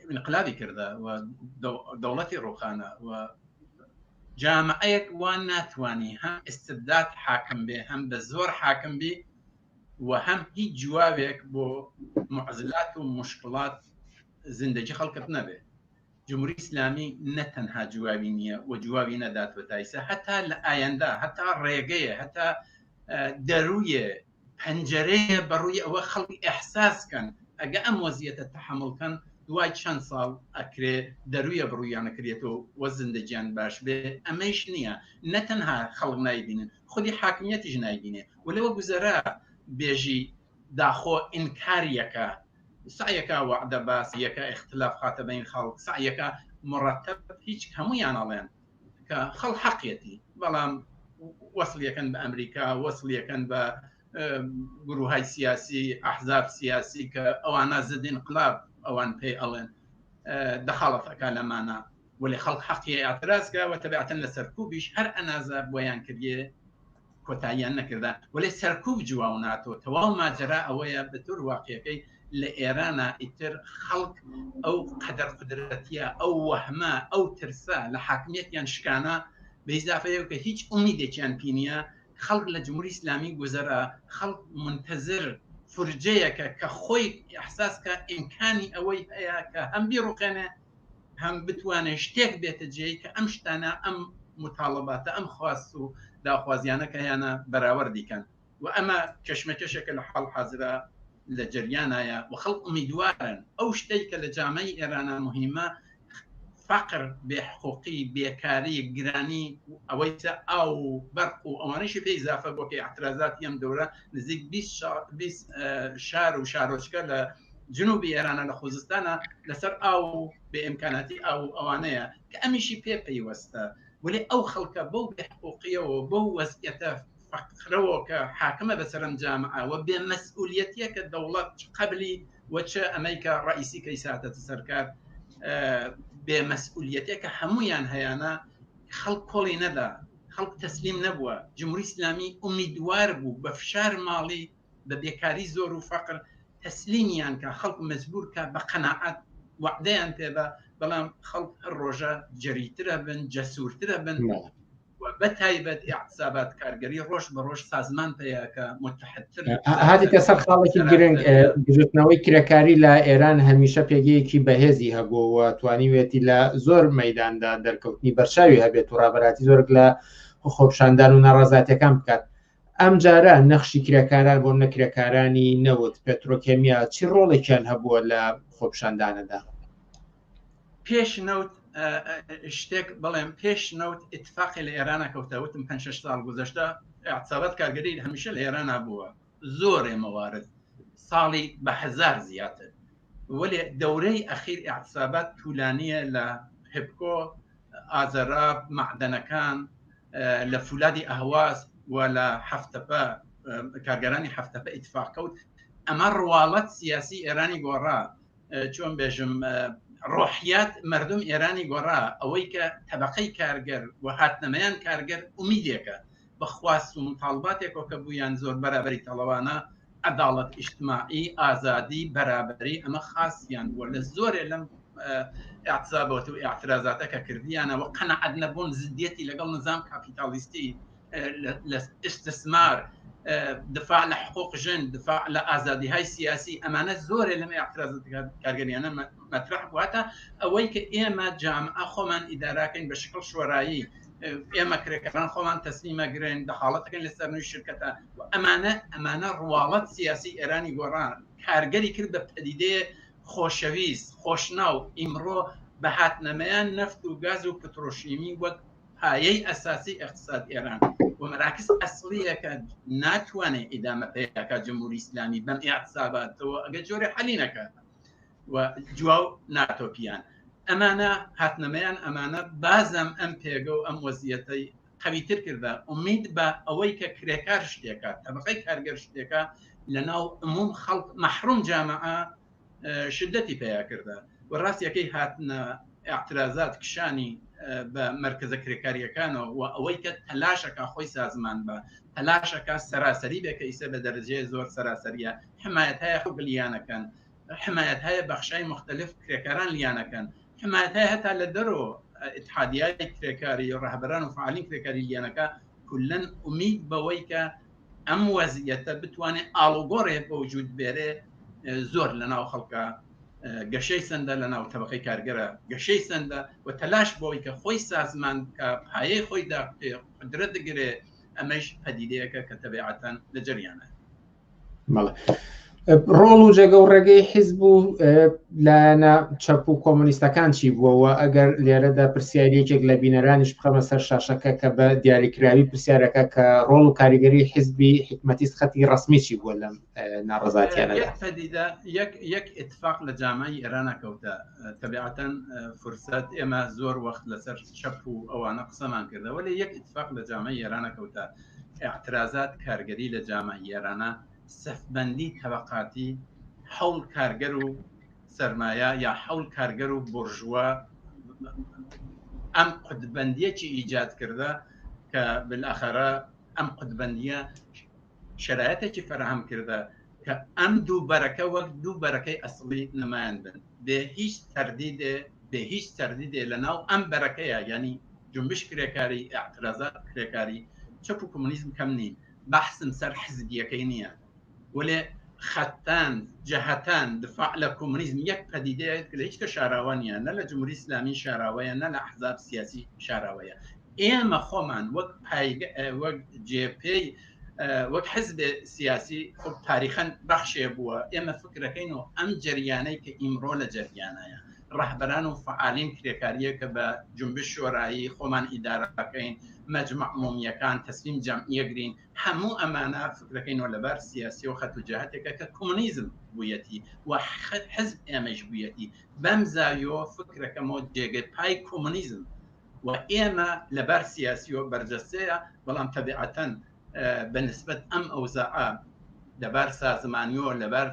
ئینقلابی کردە و دەوڵەتی ڕوخانە و جامعەیەک وان ناتوانی هەم ئستبداد حاکم بێ هەم بە زۆر حاکم بی و هەم هیچ جوابێک بۆ معزلات و مشکلات زندگی خەڵکت نەبێ. جمهوری ئیسلامی نە تەنها جوابی نییە و جوابی نەدات و تایسە هەتا لە ئایەندا هەتا ڕێگەیە هەتا دەرویە پەنجەرەیە بەڕووی ئەوە خەڵک ئەحساس کەن ئەگە ئەم وەزیەتە تەحەموڵ کەن دوای چەند ساڵ ئەکرێ دەرویە بڕویانە کرێتەوە وە زندگیان باش بێ. ئەمەیش نییە، نە تەنها خەڵک نایبینن خودی حاکمیەتیش نایبینێ و لەوە گوزەرا بێژی داخۆ ئینکاریەکە سعیەکە وعدە باس یەکە اختلاف خاتە بین خەڵک سعیەکە مرتب هیچ هەمویان ئەڵێن کە خەڵ حەقیەتی، بەڵام وەصلیەکەن بە ئەمریکا، وەصلیەکەن بە گروهای سیاسی ئەحزاب سیاسی کە ئەوانە زد انقلاب ئەوان پێی ئەڵێن دەخاڵەتەکە لەمانە، وەلی خەڵک حەقیە اعتراض کە و تەبعەتەن لە سەرکوبیش هەر ئەنازە بۆیان کردێ کۆتاییان نەکردا، وەلی سەرکوب جواو ناتۆ. تەواو ماجەرا ئەوەیە بە تور واقعەکەی لە ئێرانە ئیتر خەڵک ئەو قەدەر قدرەتیە ئەو وەهمە ئەو ترسە لە حاکمیەتیان شکانە بە ئیزافەیە کە هیچ ئومیدێکیان پێ نییە. خەڵک لە جمهوری ئیسلامی گوزەرا، خەڵک منتەزر فرجەیەکە کە خۆی ئەحساس کە ئیمکانی ئەوەی هەیە کە هەم بیڕوخێنێ هەم بتوانێت شتێک بێتە جێی کە ئەم شتانە ئەم مطالباتە ئەم خواست و داخوازیانە کە هەیانە بەراوردی کەن. و ئەمە کەشمەکەشێکە لە حاڵ حازرە لە جەریانایە و خەڵک ئومیدوارن ئەو شتەی کە لە جامعەی ئێرانە مهمە فەقر، بێحقوقی، بێکاری، گرانی، ئەوەی ئاو و بەرق و ئەوانەشی پێ ئیزافە بۆ کە اعترازاتی ئەم دەورە نزیک 20 شار و شارۆچکە لە جنوبی ئێرانە لە خوزستانە لەسەر ئاو و بێ ئیمکاناتی ئاو و ئەوانەیە کە ئەمیشی پێ پەیوەستە. وەلێ ئەو خەڵکە بەو بێحقوقیەوە بەو وەزعیەتە فەقرەوە کە حاکمە بەسەرم جامعە و بێ مەسئولیەتیە کە دەوڵەت چ قەبلی و چ ئەمەی کە ڕئیسی کەی ساتە سەرکار بێ مەسئولیەتێ کە هەمویان هەیانە، خەڵک کۆڵی نەدا، خەڵک تەسلیم نەبووە. جمهوری ئیسلامی ئومیدوار بوو بە فشار ماڵی بە بێکاری زۆر و فەقر تەسلیمیان کە خەڵک مەجبور کە بە قەناعەت وعدەیان پێ بە، بەڵام خەڵک هەر ڕۆژە جەریترە بن، جەسوورترە بن و بە تایبەت ئیعتسابات کارگەری ڕۆژ بە ڕۆژ سازمان پەیاکە متحدتر. هاتیتە سەر خاڵێکی گرنگ، بزوتنەوەی کرێکاری لە ئێران هەمیشە پێگەیەکی بەهێزی هەبوو و توانیوێتی لە زۆر مەداندا دەرکەوتنی بەرچاوی هەبێت و ڕابەراتی زۆرێک لە خۆپشاندان و ناڕازاتەکان بکات. ئەم جارە نەخشی کرێکاران بۆ نە کرێکارانی نەوت پێترۆکێمیا چی ڕۆڵێکیان هەبووە لە خۆپشاندانەدا؟ پێش نەوت شتێک بڵێم، پێش نەوت اتفاقی لە ئێرانە کەوتە، وتم 5 ساڵ گوزەشتە اعتصابات کارگەری هەمیشە لە ئێرانە بووە، زۆرێ مەوارد ساڵی بە هەزار زیاتر، وەلێ دەورەی ئەخیر اعتصابات طولانیە لە هبکۆ، ئازەراب، معدەنەکان، لە فولادی ئەهواز و لە هەفتەپە، کارگەرانی هەفتەپە اتفاق کەوت. ئەمە ڕواڵەت سیاسی ئێرانی گۆڕا، چۆن بێژم ڕۆحیات مردم ئێرانی گۆڕا، ئەوەی کە تەبقەی کارگەر و هاتنەمەیان کارگەر ئومیدێکە بە خواست و متاڵباتێکەوە کە بوویان زۆر بەرابەری تەڵەوانە، عەداڵەت ئیجتماعی، ئازادی، بەرابەری، ئەمە خاسیان بووە لە زۆرێ لەم ئاعتزابەت و ئاعترازاتە کە کردیانەوە قەنەعەت نەبوون، زدیەتی لەگەڵ نظام کاپیتالیستی، لە ئیستثمار، دفاع لە حقوق ژن، دفاع لە ئازادی های سیاسی، ئەمانە زۆرێ لەم ئاعترازات کارگەریانە مەطرح بووە. تا ئەوەی کە ئێمە جامعە خۆمان ئیداراکەین بە شکڵ شۆرایی، ئێمە کرێکاران خۆمان تەسلیمەگرن، دەخاڵەتەکەن لە سەرنووی شرکەتە و ئەمانە، ئەمانە ڕواڵەت سیاسی ئێرانی گۆڕان، کارگەری کرد بە پەدیدەیە خۆشەویست، خۆشناو. ئیمڕۆ بە هاتنەمەیان نەفت و گاز و پترۆشیمی وەک پایەی ئەساسی ئیقتساد ئێران و مەراکز ئەسڵیە کە ناتوانێت ئیدامە پەیاکە جمهوری ئیسلامی بەم ئیعتساباتەوە ئەگە جۆرە حەلی نەکات و جواو ناتۆپیان ئەمانە هاتنەمەیان ئەمانە بازم ئەم پێگە و ئەم وەزیەتەی قویتر کردە. ئومید بە ئەوەی کە کرێکار شتێکە، تەبقەی کارگەر شتێکە لە ناو عموم خەڵک مەحروم جامعە شدەتی پیا کردە و ڕاستیەکەی هاتنە اعترازات کشانی بە مرکزە کرێکاریەکانەوە و ئەوەی کە تەلاشەکە خۆی سازمان بە تەلاشەکە سەراسەری بێ کە ئیسە بە دەرەجەیە زۆر سەراسەریە، حمایەت هەیە خەڵک لیانەکەن، حمایەت هەیە بەخشای مختلف کرێکاران لیانەکەن، حمایەت هەیە هەتا لە دەرەوە اتحادیای کرێکاری ڕەهبەران و فعالین کرێکاری لیانەکە. کولەن ئومید بەوەی کە ئەم وەزیەتە بتوانێت ئاڵوگۆڕێ بە وجود بێرێ زۆر لە ناو خەڵکە گەشەی سندە، لە ناو تەبقەی کارگەرە گەشەی سندە و تەلاش بۆی کە خۆی سازمان بکە، پایەی خۆی داکوتێ، قدرەت دەگرێ. ئەمەش پەدیدەیەکە کە تەبیعەتەن لە جەریانە. بەڵێ، ڕۆڵ و جێگە و ڕێگەی حیزب و لایەنە چەپ و کۆمۆنیستەکان چی بووەوە؟ ئەگەر لێرەدا پرسیاری یەکێک لە بینەرانیش بخەمە سەر شاشەکە کە بە دیاریکراوی پرسیارەکە کە ڕۆڵ و کاریگەری حیزبی حکمەتیست خەتی ڕسمی چی بووە لەم ناڕەزاتیانەدا؟ یەک پەدیدە، یەک اتفاق لە جامعی ئێرانە کەوتە. تەبیعەتەن فرسەت ئێمە زۆر وەخت لەسەر چەپ و ئەوانە قسەمان کردەوە، لە یەک اتفاق لە جامعی ئێرانە کەوتە. اعترازات کارگەری لە جامعی ئێرانە، سەفبەندی تەبەقاتی حەول کارگەر و سەرمایە یا حەول کارگەر و بۆرژوا، ئەم قوتبەندیەکی ئیجاد کردە کە بالاخرە ئەم قوتبەندیە شرایطێکی فەراهەم کردە کە ئەم دوو بەرەکە وەک دوو بەرەکەی ئەسڵی نمایان بن بێ هیچ تەردیدێ، بێ هیچ تەردیدێ لە ناو ئەم بەرەکەیە، یعنی جنبش کرێکاری، اعتراضات کرێکاری، چەپ و کۆمۆنیزم کەم نین. بەحسم سەر حزبیەکەی نییە، وەلێ خەتان جەهەتان دفاع لە کۆمۆنیزم یەک پەدیدەیە کە لە هیچ کە شاراوە نییە، نە لە جمهوری ئیسلامی شاراوەیە، نە لە ئەحزاب سیاسی شاراوەیە. ئێمە خۆمان وەک پایگە، وەک جێپێی، وەک حزب سیاسی خب تاریخەن بەخشێ بووە. ئێمە فکرەکەین و ئەم جەریانەی کە ئیمڕۆ لە جەریانایە، ڕەهبەران و فعالین کرێکاریە کە بە جنبش شۆرایی خۆمان ئیدارەکەین، مەجمع عمومیەکان تەسلیم جەمعیەگرین، هەموو ئەمانە فکرەکەینەوە لەبار سیاسی و خەت و جهتێکە کە کۆمۆنیزم بوویەتی و حزب ئێمەش بوویەتی. بەم زاویەوە فکرەکەمەوە جێگەی پای کۆمۆنیزم و ئێمە لەبار سیاسیەوە بەرجەستەیە، بەڵام تەبیعەتەن بە نسبەت ئەم ئەوزاعە لەبار سازمانیەوە، لەبار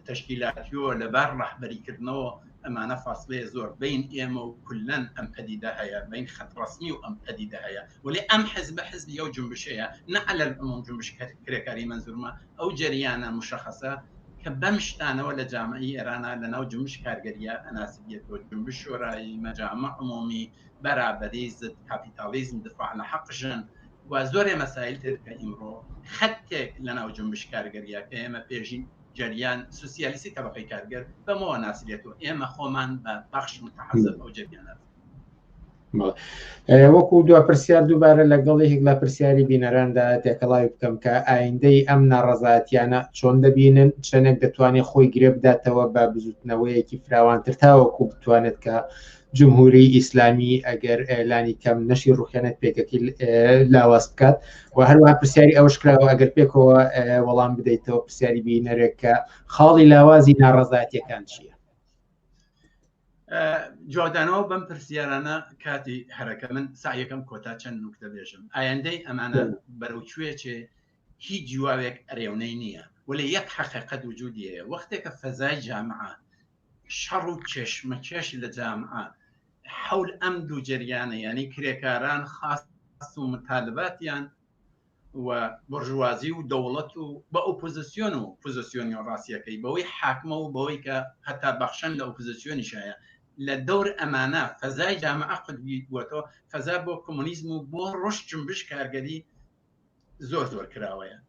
تەشکیلاتیەوە، لەبار ڕەهبەریکردنەوە ئەمانە فاصلەیە زۆر بین ئێمە و کلەن ئەم پەدیدە هەیە، بین خەت ڕەسمی و ئەم پەدیدە هەیە. وەلێ ئەم حزب حزبی ئەو جنبشەیە، نە عەلە العموم جنبش کرێکاری منظورمە، ئەو جەریانە مشخصە کە بەم شتانەوە لە جامعی ئێرانە لە ناو جنبش کارگەریە ئەناسبیەتەوە، جنبش شۆرایی، مەجامع عمومی، بەرابەری، ضد کاپیتالیزم، دفاع لە حەق ژن و زۆرێ مەسایل تر کە ئیمڕۆ خەتێک لە ناو جنبش کارگەریە کە ئێمە پێژین جەریان سوسیالیستی تەبقەی کارگەر بەمەوە ناسرێتەوە. ئێمە خۆمان بە بەخش متحەزب ئەو جەریانە. وەکو دو پرسیار دووبارە لەگەڵ یەکێک لە پرسیاری بینەراندا تێکەڵاوی بکەم کە ئایندەی ئەم ناڕەزایەتیانە چۆن دەبینن، چەندێک دەتوانێت خۆی گرێ بداتەوە بە بزوتنەوەیەکی فراوانتر تاوەکو بتوانێت کە جمهوری ئیسلامی ئەگەر لانی کەم نەشی ڕوخێنێت پێکەکەی لاواز بکات. و هەروەها پرسیاری ئەوەش کراوە ئەگەر پێکەوە وەڵام بدەیتەوە پرسیاری بینەرێک کە خاڵی لاوازی ناڕەزایەتیەکان چییە؟ جوابدانەوە بەم پرسیارانە کاتی هەرەکە من سعیەکەم کۆتا چەند نوکتە بێژم. ئایندەی ئەمانە بەرەو کوێ چێ هیچ جوابێک ئەرێونەی نییە. وەلێ یەک حەقیقەت وجودی هەیە وەختێکە فەزای جامعە شەڕ و کێشمەکێش لە جامعە حول ئەم دوو جەریانە یعنی کرێکاران خاست و متالباتیان و بۆرژوازی و دەوڵەت و بە ئۆپۆزیسیۆن و پۆزیسیۆنی ڕاستیەکەی بەوەی حاکمە و بەوەی کە هەتا بەخشەن لە ئۆپۆزیسیۆنیش هەیە لە دەور ئەمانە فەزای جامعە قوتبی بووەتەوە فەزا بۆ کۆمۆنیزم و بۆ ڕۆژ جنبش کارگەری زۆر زۆر کراوەیە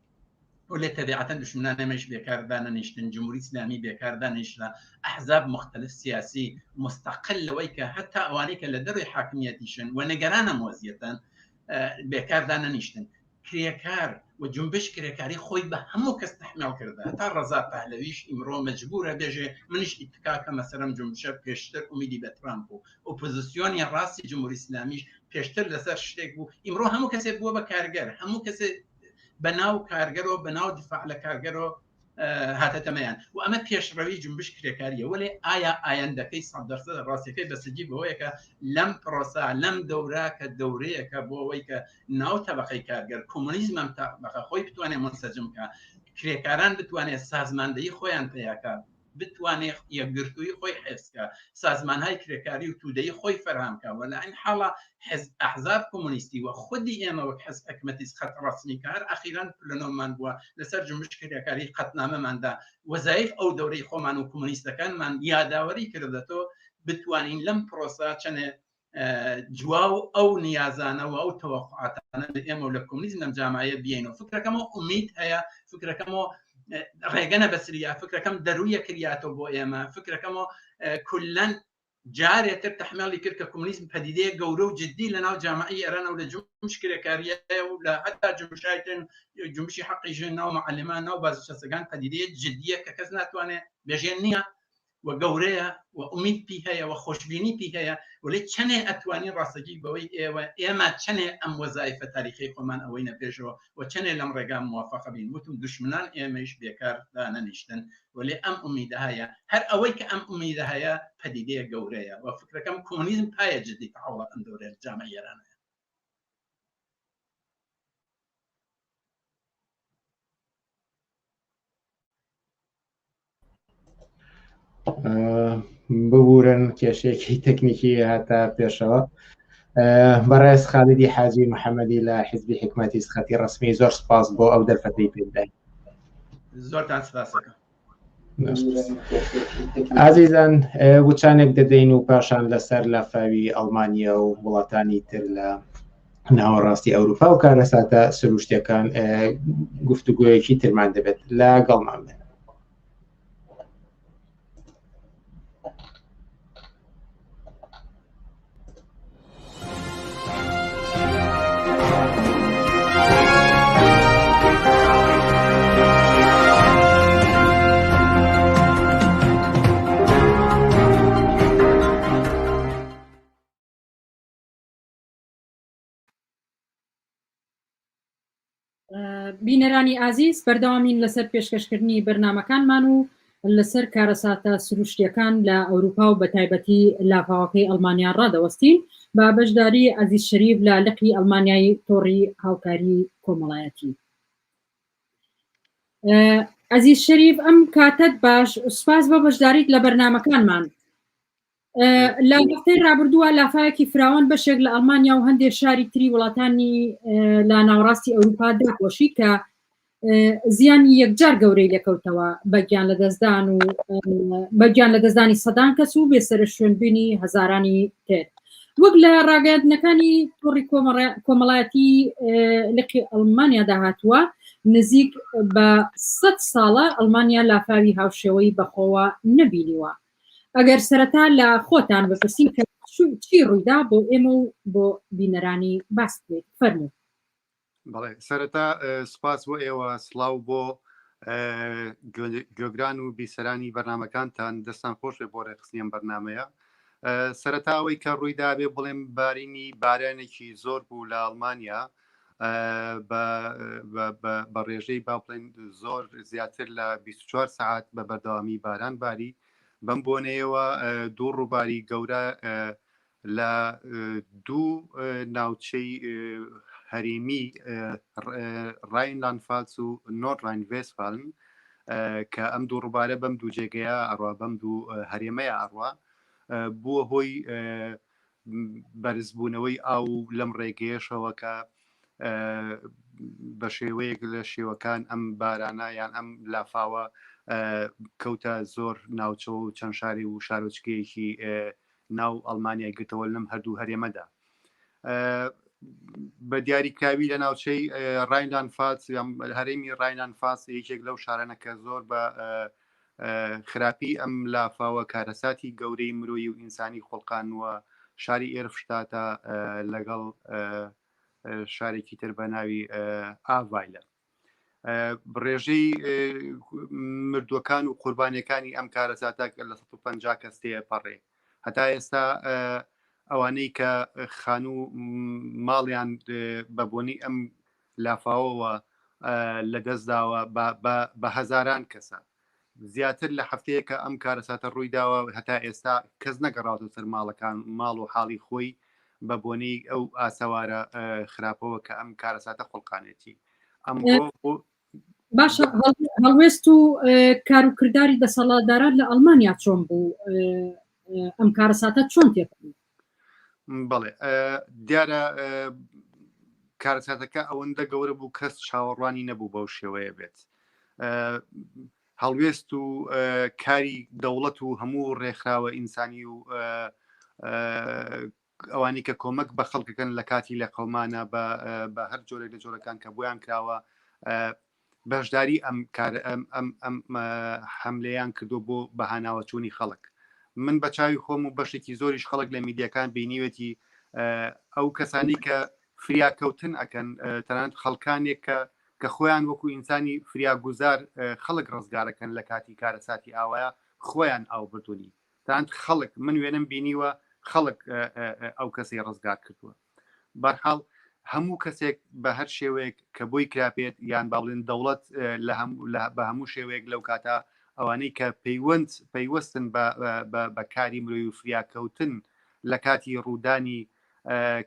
و لێ تەبیعەتەن دشمنان ئێمەش بێکار دانەنیشتن جمهوری ئیسلامی بێکار دانیشتە ئەحزاب مختلف سیاسی مستقل لەوەی کە هەتا ئەوانەی کە لە دەروی حاکمیەتیشن و نگەرانە مۆزیەتەن بێکار دانەنیشتن کرێکار و جنبش کرێکاری خۆی بە هەموو کەس تحمێڵ کردە هەتا ڕەزا پەهلەویش ئیمڕۆ مەجبورە بێژێ منیش ئیتکاکەمە سەرم جنبشە پێشتر ئومیدی بە ترامپ و ئۆپۆزیسیۆنی ڕاستی جمهوری ئیسلامیش پێشتر لەسەر شتێک بوو ئیمڕۆ هەموو کەسێک بووە بە کارگەر هەموو کەسێک بە ناو کارگەرەوە بە ناو دیفاع لە کارگەرەوە هاتەتەمەیان و ئەمە پێشڕەوی جنبش کرێکاریە وەلێ ئایا ئایندەکەی سەدەرسە ڕاستەکەی بەسەجی بەوەیەکە لەم پرۆسا لەم دەورە کە دەورەیەکە بۆ ئەوەی کە ناو تەبقەی کارگەر کۆمۆنیزمم تەبقە خۆی بتوانێت منسەجم کە کرێکاران بتوانێت سازماندەی خۆیان پیاکە بتوانێ یەکگرتوویی خۆی حفز کا، سازمانهای کرێکاری و توودەیی خۆی فەرهام کا و لە عین حاڵا حزب ئەحزاب کۆمۆنیستی و خودی ئێمە وەک حزب حکمەتیس خەت ڕەسمی کە هەر ئەخیرەن پلنۆممان بووە لەسەر جنبش کرێکاری قەتنامەمان دا وەزایف ئەو دەورەی خۆمان و کۆمۆنیستەکانمان یاداوەری کردەتۆ بتوانین لەم پرۆسە چەنێ جواو ئەو نیازانە و ئەو تەوەقعاتانە لە ئێمە و لە کۆمونیزم لەم جامعەیە بیەینەوە. فکرەکەمەوە ئومید هەیە، فکرەکەمەوە ڕێگە نەبەسریا، فکرەکەم دەرویە کریاتەوە بۆ ئێمە، فکرەکەمەوە کولەن جارێتر تەحمێڵی کرد کە کۆمونیزم پەدیدەیە گەورە و جدی لە ناو جامعی ئێران و لە جمش کرێکاریە و لە حتا جمشایتن جمشی حەقی ژن ناو معلمان ناو بازنشەستەکان پەدیدەیە جدیە کە کەس ناتوانێت بێژێن نییە و گەورەیە و ئومید پی هەیە و خۆشبینی پی هەیە، وەلێ چەنێ ئەتوانین ڕاستەکی بەوەی ئێوە ئێمە چەنێ ئەم وەزایفە تاریخی خۆمان ئەوەینە پێشەوە و چەنێ لەم ڕێگا موافقە بین. وتم دوشمنان ئێمەیش بێکار دانەنیشتن، وەلێ ئەم ئومیدە هەیە. هەر ئەوەی کە ئەم ئومیدە هەیە پەدیدەیە گەورەیە و فکرەکەم کۆمۆنیزم پایە جدی تەحوڵات ئەم دەورەیە لە جامعەی ئێران هەیە. ببورن کێشەیەکی تەکنیکی هاتە پێشەوە. بەڕێز خالیدی حاجی محەممەدی لە حزبی حکومەتی سخەتی ڕسمی زۆر سپاس بۆ ئەو دەرفەتەی پێدای. زۆرتان سپاسەکەم. ئازیزان وچانێک دەدەین و پاشان لەسەر لافاوی ئەڵمانیا و وڵاتانی تر لە ناوەڕاستی ئەوروپا و کارەساتە سروشتەکان گفتوگویەکی ترمان دەبێت لە گەڵمان بن. بینەرانی ئازیز بەردەوامین لەسەر پێشکەشکردنی بەرنمەکانمان و لەسەر کارەساتە سروشتیەکان لە ئەوروپا و بەتایبەتی لافاوەکەی ئەڵمانیا ڕادەوەستین بە بەشداری عەزیز شەریف لە لقی ئەڵمانیای تۆڕی هاوکاری کۆمەڵایەتی. عەزیز شەریف ئەم کاتەت باش، سوپاس بۆ بەشداریت لە بەرنمەکانمان. لە هەفتەی رابردووە لافاوێکی فراوان بەشێک لە ئەڵمانیا و هەندێک شاری تری وڵاتانی لە ناوەڕاستی ئەوروپا داپۆشی کە زیانی یەکجار گەورەی لێکەوتەوە بە گیان لەدەستدان و بە گیان لەدەستدانی سەدان کەس و بێسەرشوێنبوونی هەزارانی تر وەک لە ڕاگەیاندنەکانی تۆڕی کۆمەڵایەتی لقی ئەڵمانیا داهاتووە نزیک بە سە ساڵە ئەڵمانیا لافاوی هاوشێوەی بەخۆوە نەبینیوە. ئەگەر سەرەتا لە خۆتان بپرسین کە چی ڕوویدا بۆ ئێمە و بۆ بینەرانی باس بکەیت فەرموو. بەڵێ سەرەتا سوپاس بۆ ئێوە سڵاو بۆ گوێگران و بیسەرانی بەرنمەکانتان دەستان خۆش بێ بۆ ڕێکخستنی ئەم بەرنمەیە سەرەتا ئەوەی کە ڕوویدابێ بڵێم بارینی بارانێکی زۆر بوو لە ئەڵمانیا بە ڕێژەی با بڵێن زۆر زیاتر لە 24 سعات بە بەردەوامی باران باری بەم بۆنەیەوە دوو ڕووباری گەورە لە دوو ناوچەی هەرێمی ڕاینلاندفالس و نۆرد ڕاین ڤێستفالن. کە ئەم دوو ڕووبارە بەم دوو جێگەیە ئەڕوا بەم دوو هەرێمەیە ئەڕوا بووە هۆی بەرزبوونەوەی ئاو و لەم ڕێگەیەشەوە کە بە شێوەیەک لە شێوەکان ئەم بارانە یان ئەم لافاوە کەوتە زۆر ناوچە و چەند شاری و شارۆچکەیەکی ناو ئەڵمانیای گرتەوە لەم هەردوو هەرێمەدا. بە دیاریکراوی لە ناوچەی ڕاینلاند فالس هەرێمی ڕاینلاند فالس یەکێک لەو شارانە کە زۆر بە خراپی ئەم لافاوە کارەساتی گەورەی مرۆیی و ئینسانی خوڵقانووە شاری ئێرفشتاتە لەگەڵ شارێکی تر بە ناوی ئاڤایلە ڕێژەی مردووەکان و قوربانیەکانی ئەم کارەساتە لە 150 کەس تێپەڕێ هەتا ئێستا ئەوانەی کە خانوو ماڵیان بە بۆنی ئەم لافاوەوە لە دەستداوە بە هەزاران کەسە زیاتر لە هەفتەیەکە ئەم کارەساتە ڕووی داوە هەتا ئێستا کەس نەگەڕاوەتە سەر ماڵەکان ماڵ و حاڵی خۆی بە بۆنەی ئەو ئاسەوارە خراپەوە کە ئەم کارەساتە خوڵقانێتی ئەمڕۆ باشە هەڵوێست و کاروکرداری دەسەڵاتداران لە ئەڵمانیا چۆن بوو ئەم کارەساتە چۆن تێپەڕی؟ بەڵێ دیارە کارەساتەکە ئەوەندە گەورە بوو کەس چاوەڕوانی نەبوو بەو شێوەیە بێت هەڵوێست و کاری دەوڵەت و هەموو ڕێکخراوە ئینسانی و ئەوانی کە کۆمەک بە خەڵکەکەن لە کاتی لە قەمانە بە هەر جۆرێک لە جۆرەکان کە بۆیان کراوە بەشداری ئەم کار ئەم ئەم ئەم حەملەیان کردو بۆ بەهاناوەچوونی خەڵک من بە چاوی خۆم و بەشێکی زۆریش خەڵک لە میدیەکان بینیوێتی ئەو کەسانی کە فریاکەوتن ئەکەن تەنانەت خەڵکانێک کە کە خۆیان وەکو ئینسانی فریاگوزار خەڵک ڕزگارەکەن لە کاتی کارەساتی ئاوایە خۆیان ئاو بردوونی تەنانەت خەڵک من وێنم بینیوە خەڵک ئەو کەسەی ڕزگار کردووە بەرحاڵ هەموو کەسێک بە هەر شێوەیەک کە بۆی کراپێت یان با بڵێن دەوڵەت لە هەم بە هەموو شێوەیەک لەو کاتە ئەوانەی کە پەیوەند پەیوەستن بە کاری مرۆی و فریاکەوتن لە کاتی ڕوودانی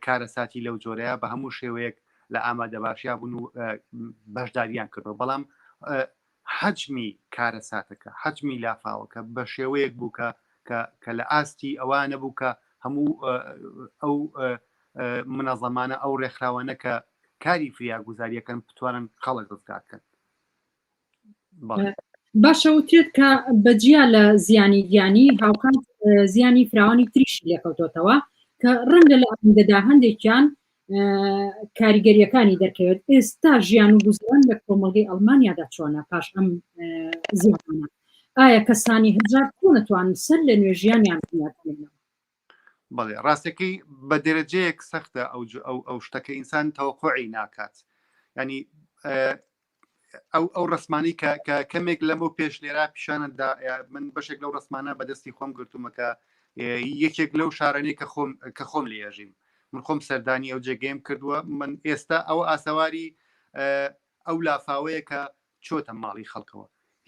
کارەساتی لەو جۆرەیە بە هەموو شێوەیەک لە ئامادەباشیا بوون و بەشداریان کردەوە بەڵام حەجمی کارەساتەکە، حەجمی لافاوەکە بە شێوەیەک بوو کە کە کە لە ئاستی ئەوە نەبوو کە هەموو ئەو منەزەمانە ئەو ڕێکخراوانە کە کاری فریاگوزاریەکەن بتوانن خەڵک ڕزگار بکەن. باشە وترێت کە بەجیا لە زیانی گیانی هاوکات زیانی فراوانی تریشی لێکەوتۆتەوە کە ڕەنگە لە ئایندەدا هەندێکیان کاریگەریەکانی دەرکەوێت ئێستا ژیان و گوزەران لە کۆمەڵگەی ئەڵمانیادا چۆنە پاش ئەم زیانانە ئایا کەسانی هەژار چۆن ئەتوانن سەر لە نوێ ژیانیان بنیات بنێنەوە؟ بەڵێ ڕاستەکەی بە دەرەجەیەک سەختە ئەو ئەو ئەو شتەکە ئینسان تەوەقعی ناکات ینی ئەو ئەو ڕسمانی کە کە کەمێک لەمە پێش لێرا پیشانت دا من بەشێک لەو ڕسمانە بەدەستی خۆم گرتوومە کە یەکێک لەو شارانەی کە خۆم کە خۆم لێژیم من خۆم سەردانی ئەو جێگەیم کردووە من ئێستا ئەوە ئاسەواری ئەو لافاوەیە کە چۆتە ماڵی خەڵکەوە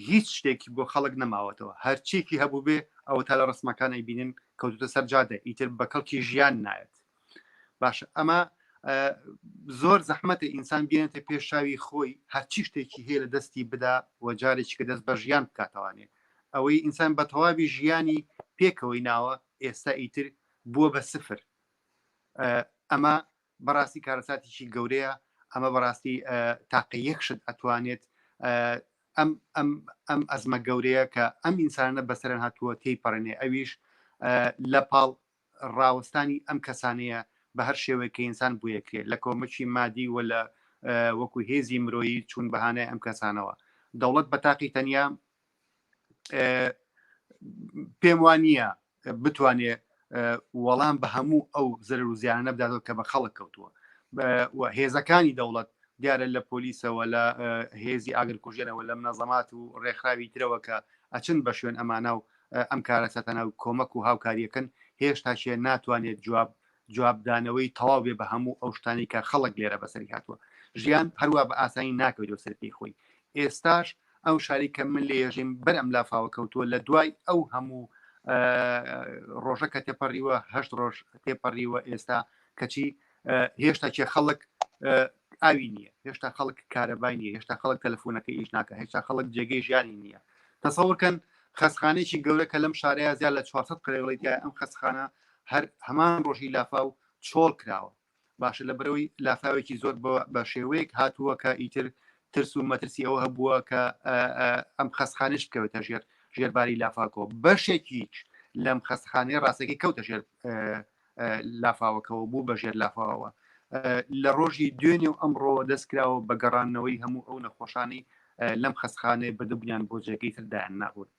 هیچ شتێکی بۆ خەڵک نەماوەتەوە هەرچیکی هەبوو بێ ئەوە تا لە ڕسمەکان ئەیبینن کەوتوتە سەر جادە ئیتر بە کەڵکی ژیان نایەت باشە ئەمە زۆر زەحمەتە ئینسان بێنێتە پێش چاوی خۆی هەرچی شتێکی هەیە لە دەستی بدا و جارێکی کە دەست بە ژیان بکاتەوانێ ئەوەی ئینسان بە تەواوی ژیانی پێکەوەی ناوە ئێستا ئیتر بووە بە سفر ئەمە بەڕاستی کارەساتێکی گەورەیە ئەمە بەڕاستی تاقە یەک شت ئەتوانێت ئەم ئەم ئەم ئەزمە گەورەیە کە ئەم ئینسانە بەسەرن هاتووە تێی پەڕێنێ ئەویش لە پاڵ ڕاوەستانی ئەم کەسانەیە بە هەر شێوەیەک کە ئینسان بۆیەکرێ لە کۆمەکی مادی و لە وەکو هێزی مرۆیی چوون بەهانای ئەم کەسانەوە دەوڵەت بە تاقی تەنیا پێم وان نییە بتوانێ وەڵام بە هەموو ئەو زەرەر و زیانە بداتەوە کە بە خەڵک کەوتووە و هێزەکانی دەوڵەت دیارە لە پۆلیسەوە لە هێزی ئاگرکوژێنەوە لە منەزەمات و ڕێکخراوی ترەوە کە ئەچن بە شوێن ئەمانە و ئەم کارەساتانە و کۆمەک و هاوکاریەکەن هێشتا چێ ناتوانێت جواب جوابدانەوەی تەواو بێ بە هەموو ئەو شتانی کە خەڵک لێرە بەسەری هاتووە ژیان هەروە بە ئاسانی ناکەوێتەوە سەر پێی خۆی ئێستاش ئەو شاری کە من لێژیم بەر ئەم لافاوە کەوتووە لە دوای ئەو هەموو ڕۆژە کە تێپەڕیوە هەشت ڕۆژ تێپەڕیوە ئێستا کەچی هێشتا چێ خەڵک. ئاوی نییە هێشتا خەڵک کارەبای نییە هێشتا خەڵک تەلەفۆنەکە ئیش ناکە هێشتا خەڵک جێگەی ژیانی نییە تەسەورکەن خەستخانێکی گەورە کە لەم شارەیە زیاد لە 400 قەرێڵی تایە ئەم خەستخانە هەر هەمان ڕۆژی لافاو چۆڵ کراوە باشە لە بەرەوەی لافاوێکی زۆر بە شێوەیەک هاتووە کە ئیتر ترس و مەترسی ئەوە هەبووە کە ئەم خەستخانەش بکەوێتە ژێر ژێرباری لافاکەوە بەشێکیش لەم خەستخانەی ڕاستەکەی کەوتە ژێر لافاوەکەەوە بوو بە ژێر لافاوە لە ڕۆژی دوێنێ و ئەمڕۆ دەستکراوە بە گەڕانەوەی هەموو ئەو نەخۆشانی لەم خەستخانەیە بردبوویان بۆ جێگەی تر دایان نابوون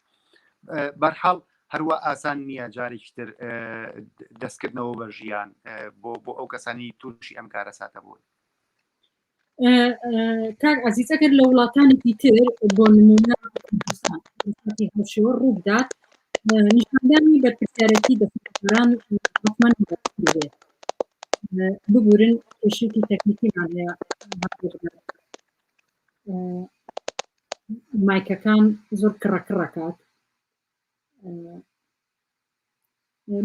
بەرحاڵ هەروە ئاسان نییە جارێکی تر دەستکردنەوە بە ژیان بۆ بۆ ئەو کەسانی تووشی ئەم کارەساتە بوون کاک عزیز ئەگەر لە وڵاتانێکی تر بۆ نمونە هاوشێوە ڕووبدات نیشاندانی بەرپرسیارەتی دەسەڵاتداران حتمەن دەبێت ببورن کێشێکی تەکنیکیمان هەیە مایکەکان زۆر کڕەکڕەکات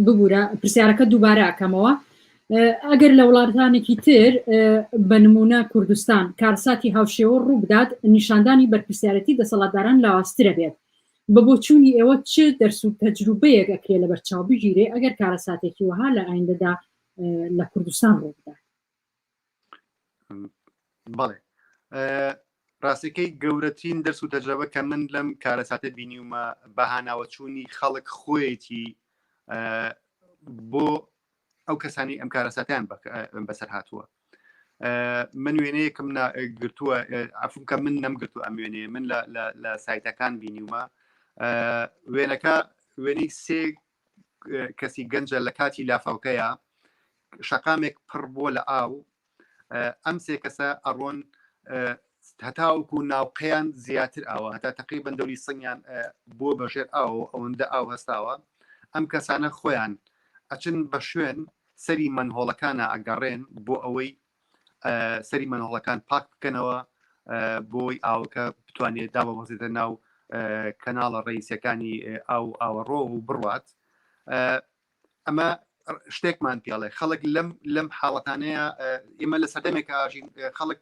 ببوورە پرسیارەکە دووبارە ئەکەمەوە ئەگەر لە وڵاتانێکی تر بە نمونە کوردستان کارساتی هاوشێوە ڕوو بدات نیشاندانی بەرپرسیارەتی دەسەڵاتداران لاوازترە بێت بە بۆچوونی ئێوە چ دەرس و تەجروبەیەک ئەکرێ لەبەر چاو بگیرێ ئەگەر کارەساتێکی وەها لە ئایندەدا لە کوردستان ڕوو بدات؟ بەڵێ ڕاستەکەی گەورەترین دەرس و تەجربە کە من لەم کارەساتە بینیومە بەهاناوەچوونی خەڵک خۆیەتی بۆ ئەو کەسانی ئەم کارەساتیان بەسەر هاتووە من وێنەیەکم گرتووە عفوم کە من نەمگرتو ئەم وێنەیە من لە سایتەکان بینیومە وێنەکە وێنەی سێ کەسی گەنجە لە کاتی لافاوکەیە شەقامێک پڕ بووە لە ئاو ئەم سێ کەسە ئەڕۆن هەتاوەکو ناوقەیان زیاتر ئاوە هەتا تقریبن دەوری سنگیان بووە بەژێر ئاو ئەوەندە ئاو هەستاوە ئەم کەسانە خۆیان ئەچن بە شوێن سەری مەنهۆڵەکانە ئەگەڕێن بۆ ئەوەی سەری مەنهۆڵەکان پاک بکەنەوە بۆی ئاوەکە بتوانێت دابەزێتە ناو کەناڵە ڕئیسەکانی ئاو ئاوەڕۆ و بڕوات ئەمە شتێکمان پێڵێ خەڵک لەم لەم حاڵەتانەیە ئێمە لە سەردەمێک ئاژین خەڵک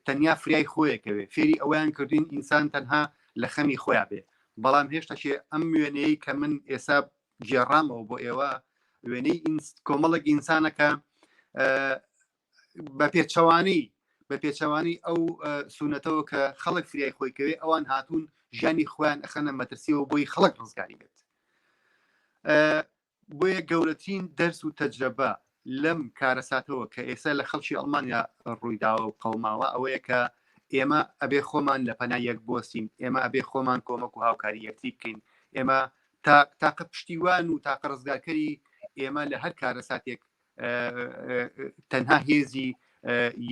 تەنیا فریای خۆیەکەوێ فێری ئەویان کردوین ئینسان تەنها لە خەمی خۆیان بێ بەڵام هێشتاشێ ئەم وێنەیە کە من ئێسا گێڕامەوە بۆ ئێوە وێنەی کۆمەڵێک ئینسانەکە بە پێچەوانەی بە پێچەوانەی ئەو سونەتەوە کە خەڵک فریای خۆی کەوێ ئەوان هاتوون ژیانی خۆیان ئەخەنە مەترسیەوە بۆی خەڵک ڕزگاری بێت بۆیە گەورەترین دەرس و تەجرەبە لەم کارەساتەوە کە ئێستا لە خەڵکی ئەڵمانیا ڕوویداوە و قەوماوە ئەوەیە کە ئێمە ئەبێ خۆمان لە پەنا یەک بۆستین ئێمە ئەبێ خۆمان کۆمەک و هاوکاری یەکتری بکەین ئێمە تاقە پشتیوان و تاقە ڕزگارکەری ئێمە لە هەر کارەساتێک تەنها هێزی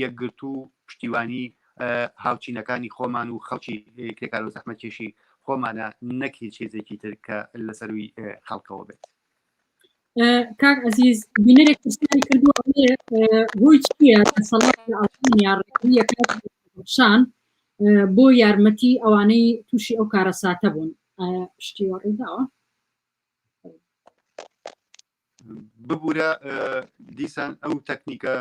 یەکگرتوو پشتیوانی هاوچینەکانی خۆمان و خەڵکی کرێکار و زەحمەتکێشی خۆمانە نەک هیچ هێزێکی تر کە لەسەروی خەڵکەوە بێت. کاک عزیز بینەرێک پرسیاری کردووە هۆی چییە دەسەڵات لە ئەڵمانیا ڕێگرییەکە شان بۆ یارمەتی ئەوانەی تووشی ئەو کارەساتە بوون شتی وا ڕووداوە؟ ببوورە دیسان ئەو تەکنیکە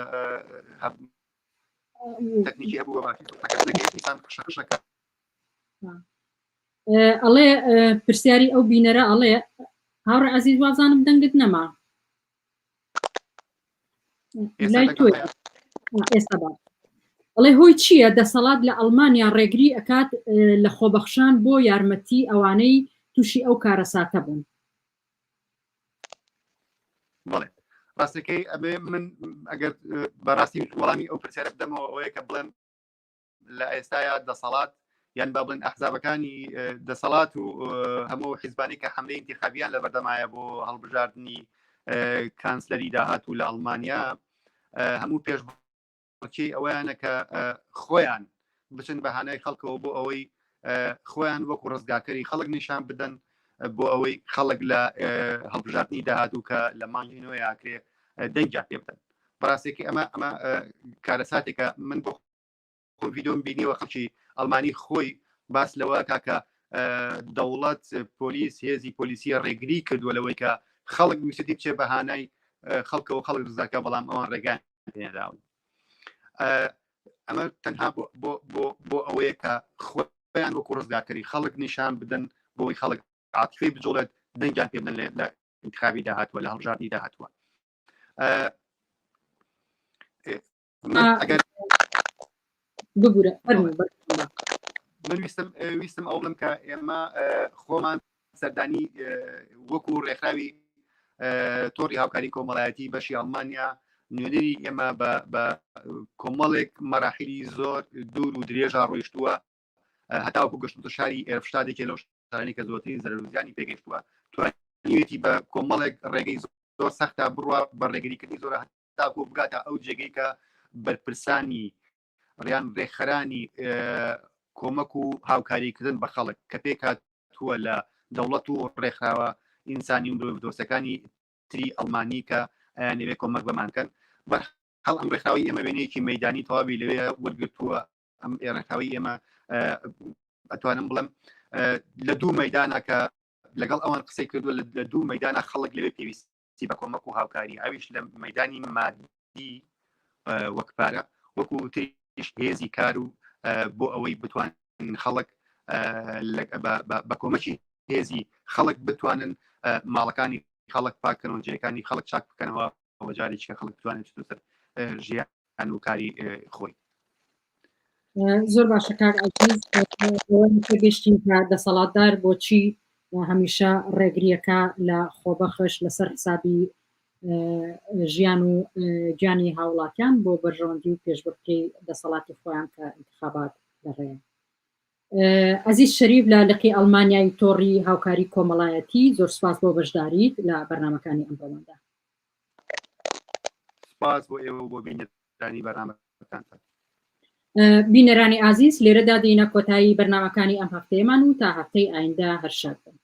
تەکنیکی هەبوو دیسان قشەقشەکە ئەڵێ پرسیاری ئەو بینەرە ئەڵێ هاوڕێ عزیز وازانم دەنگت نەما لای تۆ ئێستا باش ئەڵێ هۆی چییە دەسەڵات لە ئەڵمانیا ڕێگری ئەکات لە خۆبەخشان بۆ یارمەتی ئەوانەی تووشی ئەو کارەساتە بوون؟ بەڵێ ڕاستەکەی ئەبێ من ئەگەر بەڕاستی وەڵامی ئەو پرسیارە بدەمەوە ئەوەیە کە بڵێم لە ئێستایا دەسەڵات یان با بڵێن ئەحزابەکانی دەسەڵات و هەموو حیزبانی کە حملەی انتخابیان لە بەردەمایە بۆ هەڵبژاردننی کانسلەری داهاتوو لە ئەڵمانیا هەموو پێش بڕکێی ئەوەیانە کە خۆیان بچن بە هانای خەڵکەوە بۆ ئەوەی خۆیان وەکو ڕزگارکەری خەڵک نیشان بدەن بۆ ئەوەی خەڵک لە هەڵبژاردننی داهاتوو کە لە مانگی نوێ ئاکرێ دەنگیان پێ بدەن بەڕاستێکی ئەمە ئەمە کارەساتێکە من بۆ خۆم ڤیدۆم بینیوە خەڵکی ئەڵمانی خۆی باس لەوە کاکە دەوڵەت پۆلیس هێزی پۆلیسی ڕێگری کردووە لەوەی کە خەڵک ویستی بچێ بە هانای خەڵکەوە خەڵک رزاکە بەڵام ئەوان ڕێگان پێنەداون. ئەمە تەنها بۆ بۆ بۆ بۆ ئەوەیە کە خۆیان وەکو ڕزگارکەری خەڵک نیشان بدەن بۆی خەڵک عاتفەی بجوڵێت دەنگیان پێ بدەن لە انتخابی داهاتوە لە هەڵبژاردنی داهاتوە ئەگەر ببورە من ویستم ویستم ئەو بڵم کە ئێمە خۆمان سەردانی وەکو ڕێکخراوی تۆڕی هاوکاری کۆمەڵایەتی بەشی ئەڵمانیا نوێنەری ئێمە بە کۆمەڵێک مەراحیلی زۆر دوور و درێژە ڕۆیشتووە هەتاوەکو گەشتوتە شاری ئێرفشتادێکی لەو شارانی کە زۆرترین زەرەروزیانی پێگەیشتووە توانیوێتی بە کۆمەڵێک ڕێگەی زۆر سەختە بڕوا بە ڕێگریکردنی زۆرە تاکو بگاتە ئەو جێگەی کە بەرپرسانی ڕیان ڕێکخەرانی کۆمەک و هاوکاریکردن بە خەڵک کە پێکهاتووە لە دەوڵەت و ڕێکخراوە ئینسانی و مرۆڤدۆستەکانی تری ئەڵمانی کە ئەیانەوێ کۆمەک بەمان کەن بەرحاڵ ئەم ڕێکخراوی ئێمە وێنەیەکی مەدانی تەواوی لەوێ وەرگرتووە ئەم ڕێکخراوی ئێمە ئەتوانم بڵێم لە دوو مەدانە کە لەگەڵ ئەوان قسەی کردووە لە دوو مەدانە خەڵک لەوێ پێویست بە کۆمەک و هاوکاری ئەویش لە مەدانی مادی وەک پارە وەکو تریش هێزی کار و بۆ ئەوەی بتوان خەڵک بە کۆمەکی هێزی خەڵک بتوانن ماڵەکانی خەڵک پاکەنەوە جێەکانی خەڵک چاک بکەنەوە جارێکی کە خەڵک بتوانێت سەر ژیان و کاری خۆی. زۆر باشە کاک عەزیز گەشتین کە دەسەڵاتدار بۆچی هەمیشە ڕێگریەکە لە خۆبەخش لەسەر حسابی ژیان و گیانی هاوڵاتیان بۆ بەرژەوەندی و پێشبڕکێی دەسەڵاتی خۆیان کە انتخابات لەڕێیە. عەزیز شەریف لە لقی ئەڵمانیای تۆڕی هاوکاری کۆمەڵایەتی زۆر سپاس بۆ بەشداریت لە بەرنامەکانی ئەمڕۆماندا. سپاس بۆ ئێوە و بۆ بینەرانی بەرنامەکانتان. بینەرانی ئازیز لێرەدا دێینە کۆتایی بەرنامەکانی ئەم هەفتەیەمان و تا هەفتەی ئایندە هەر شاد بن.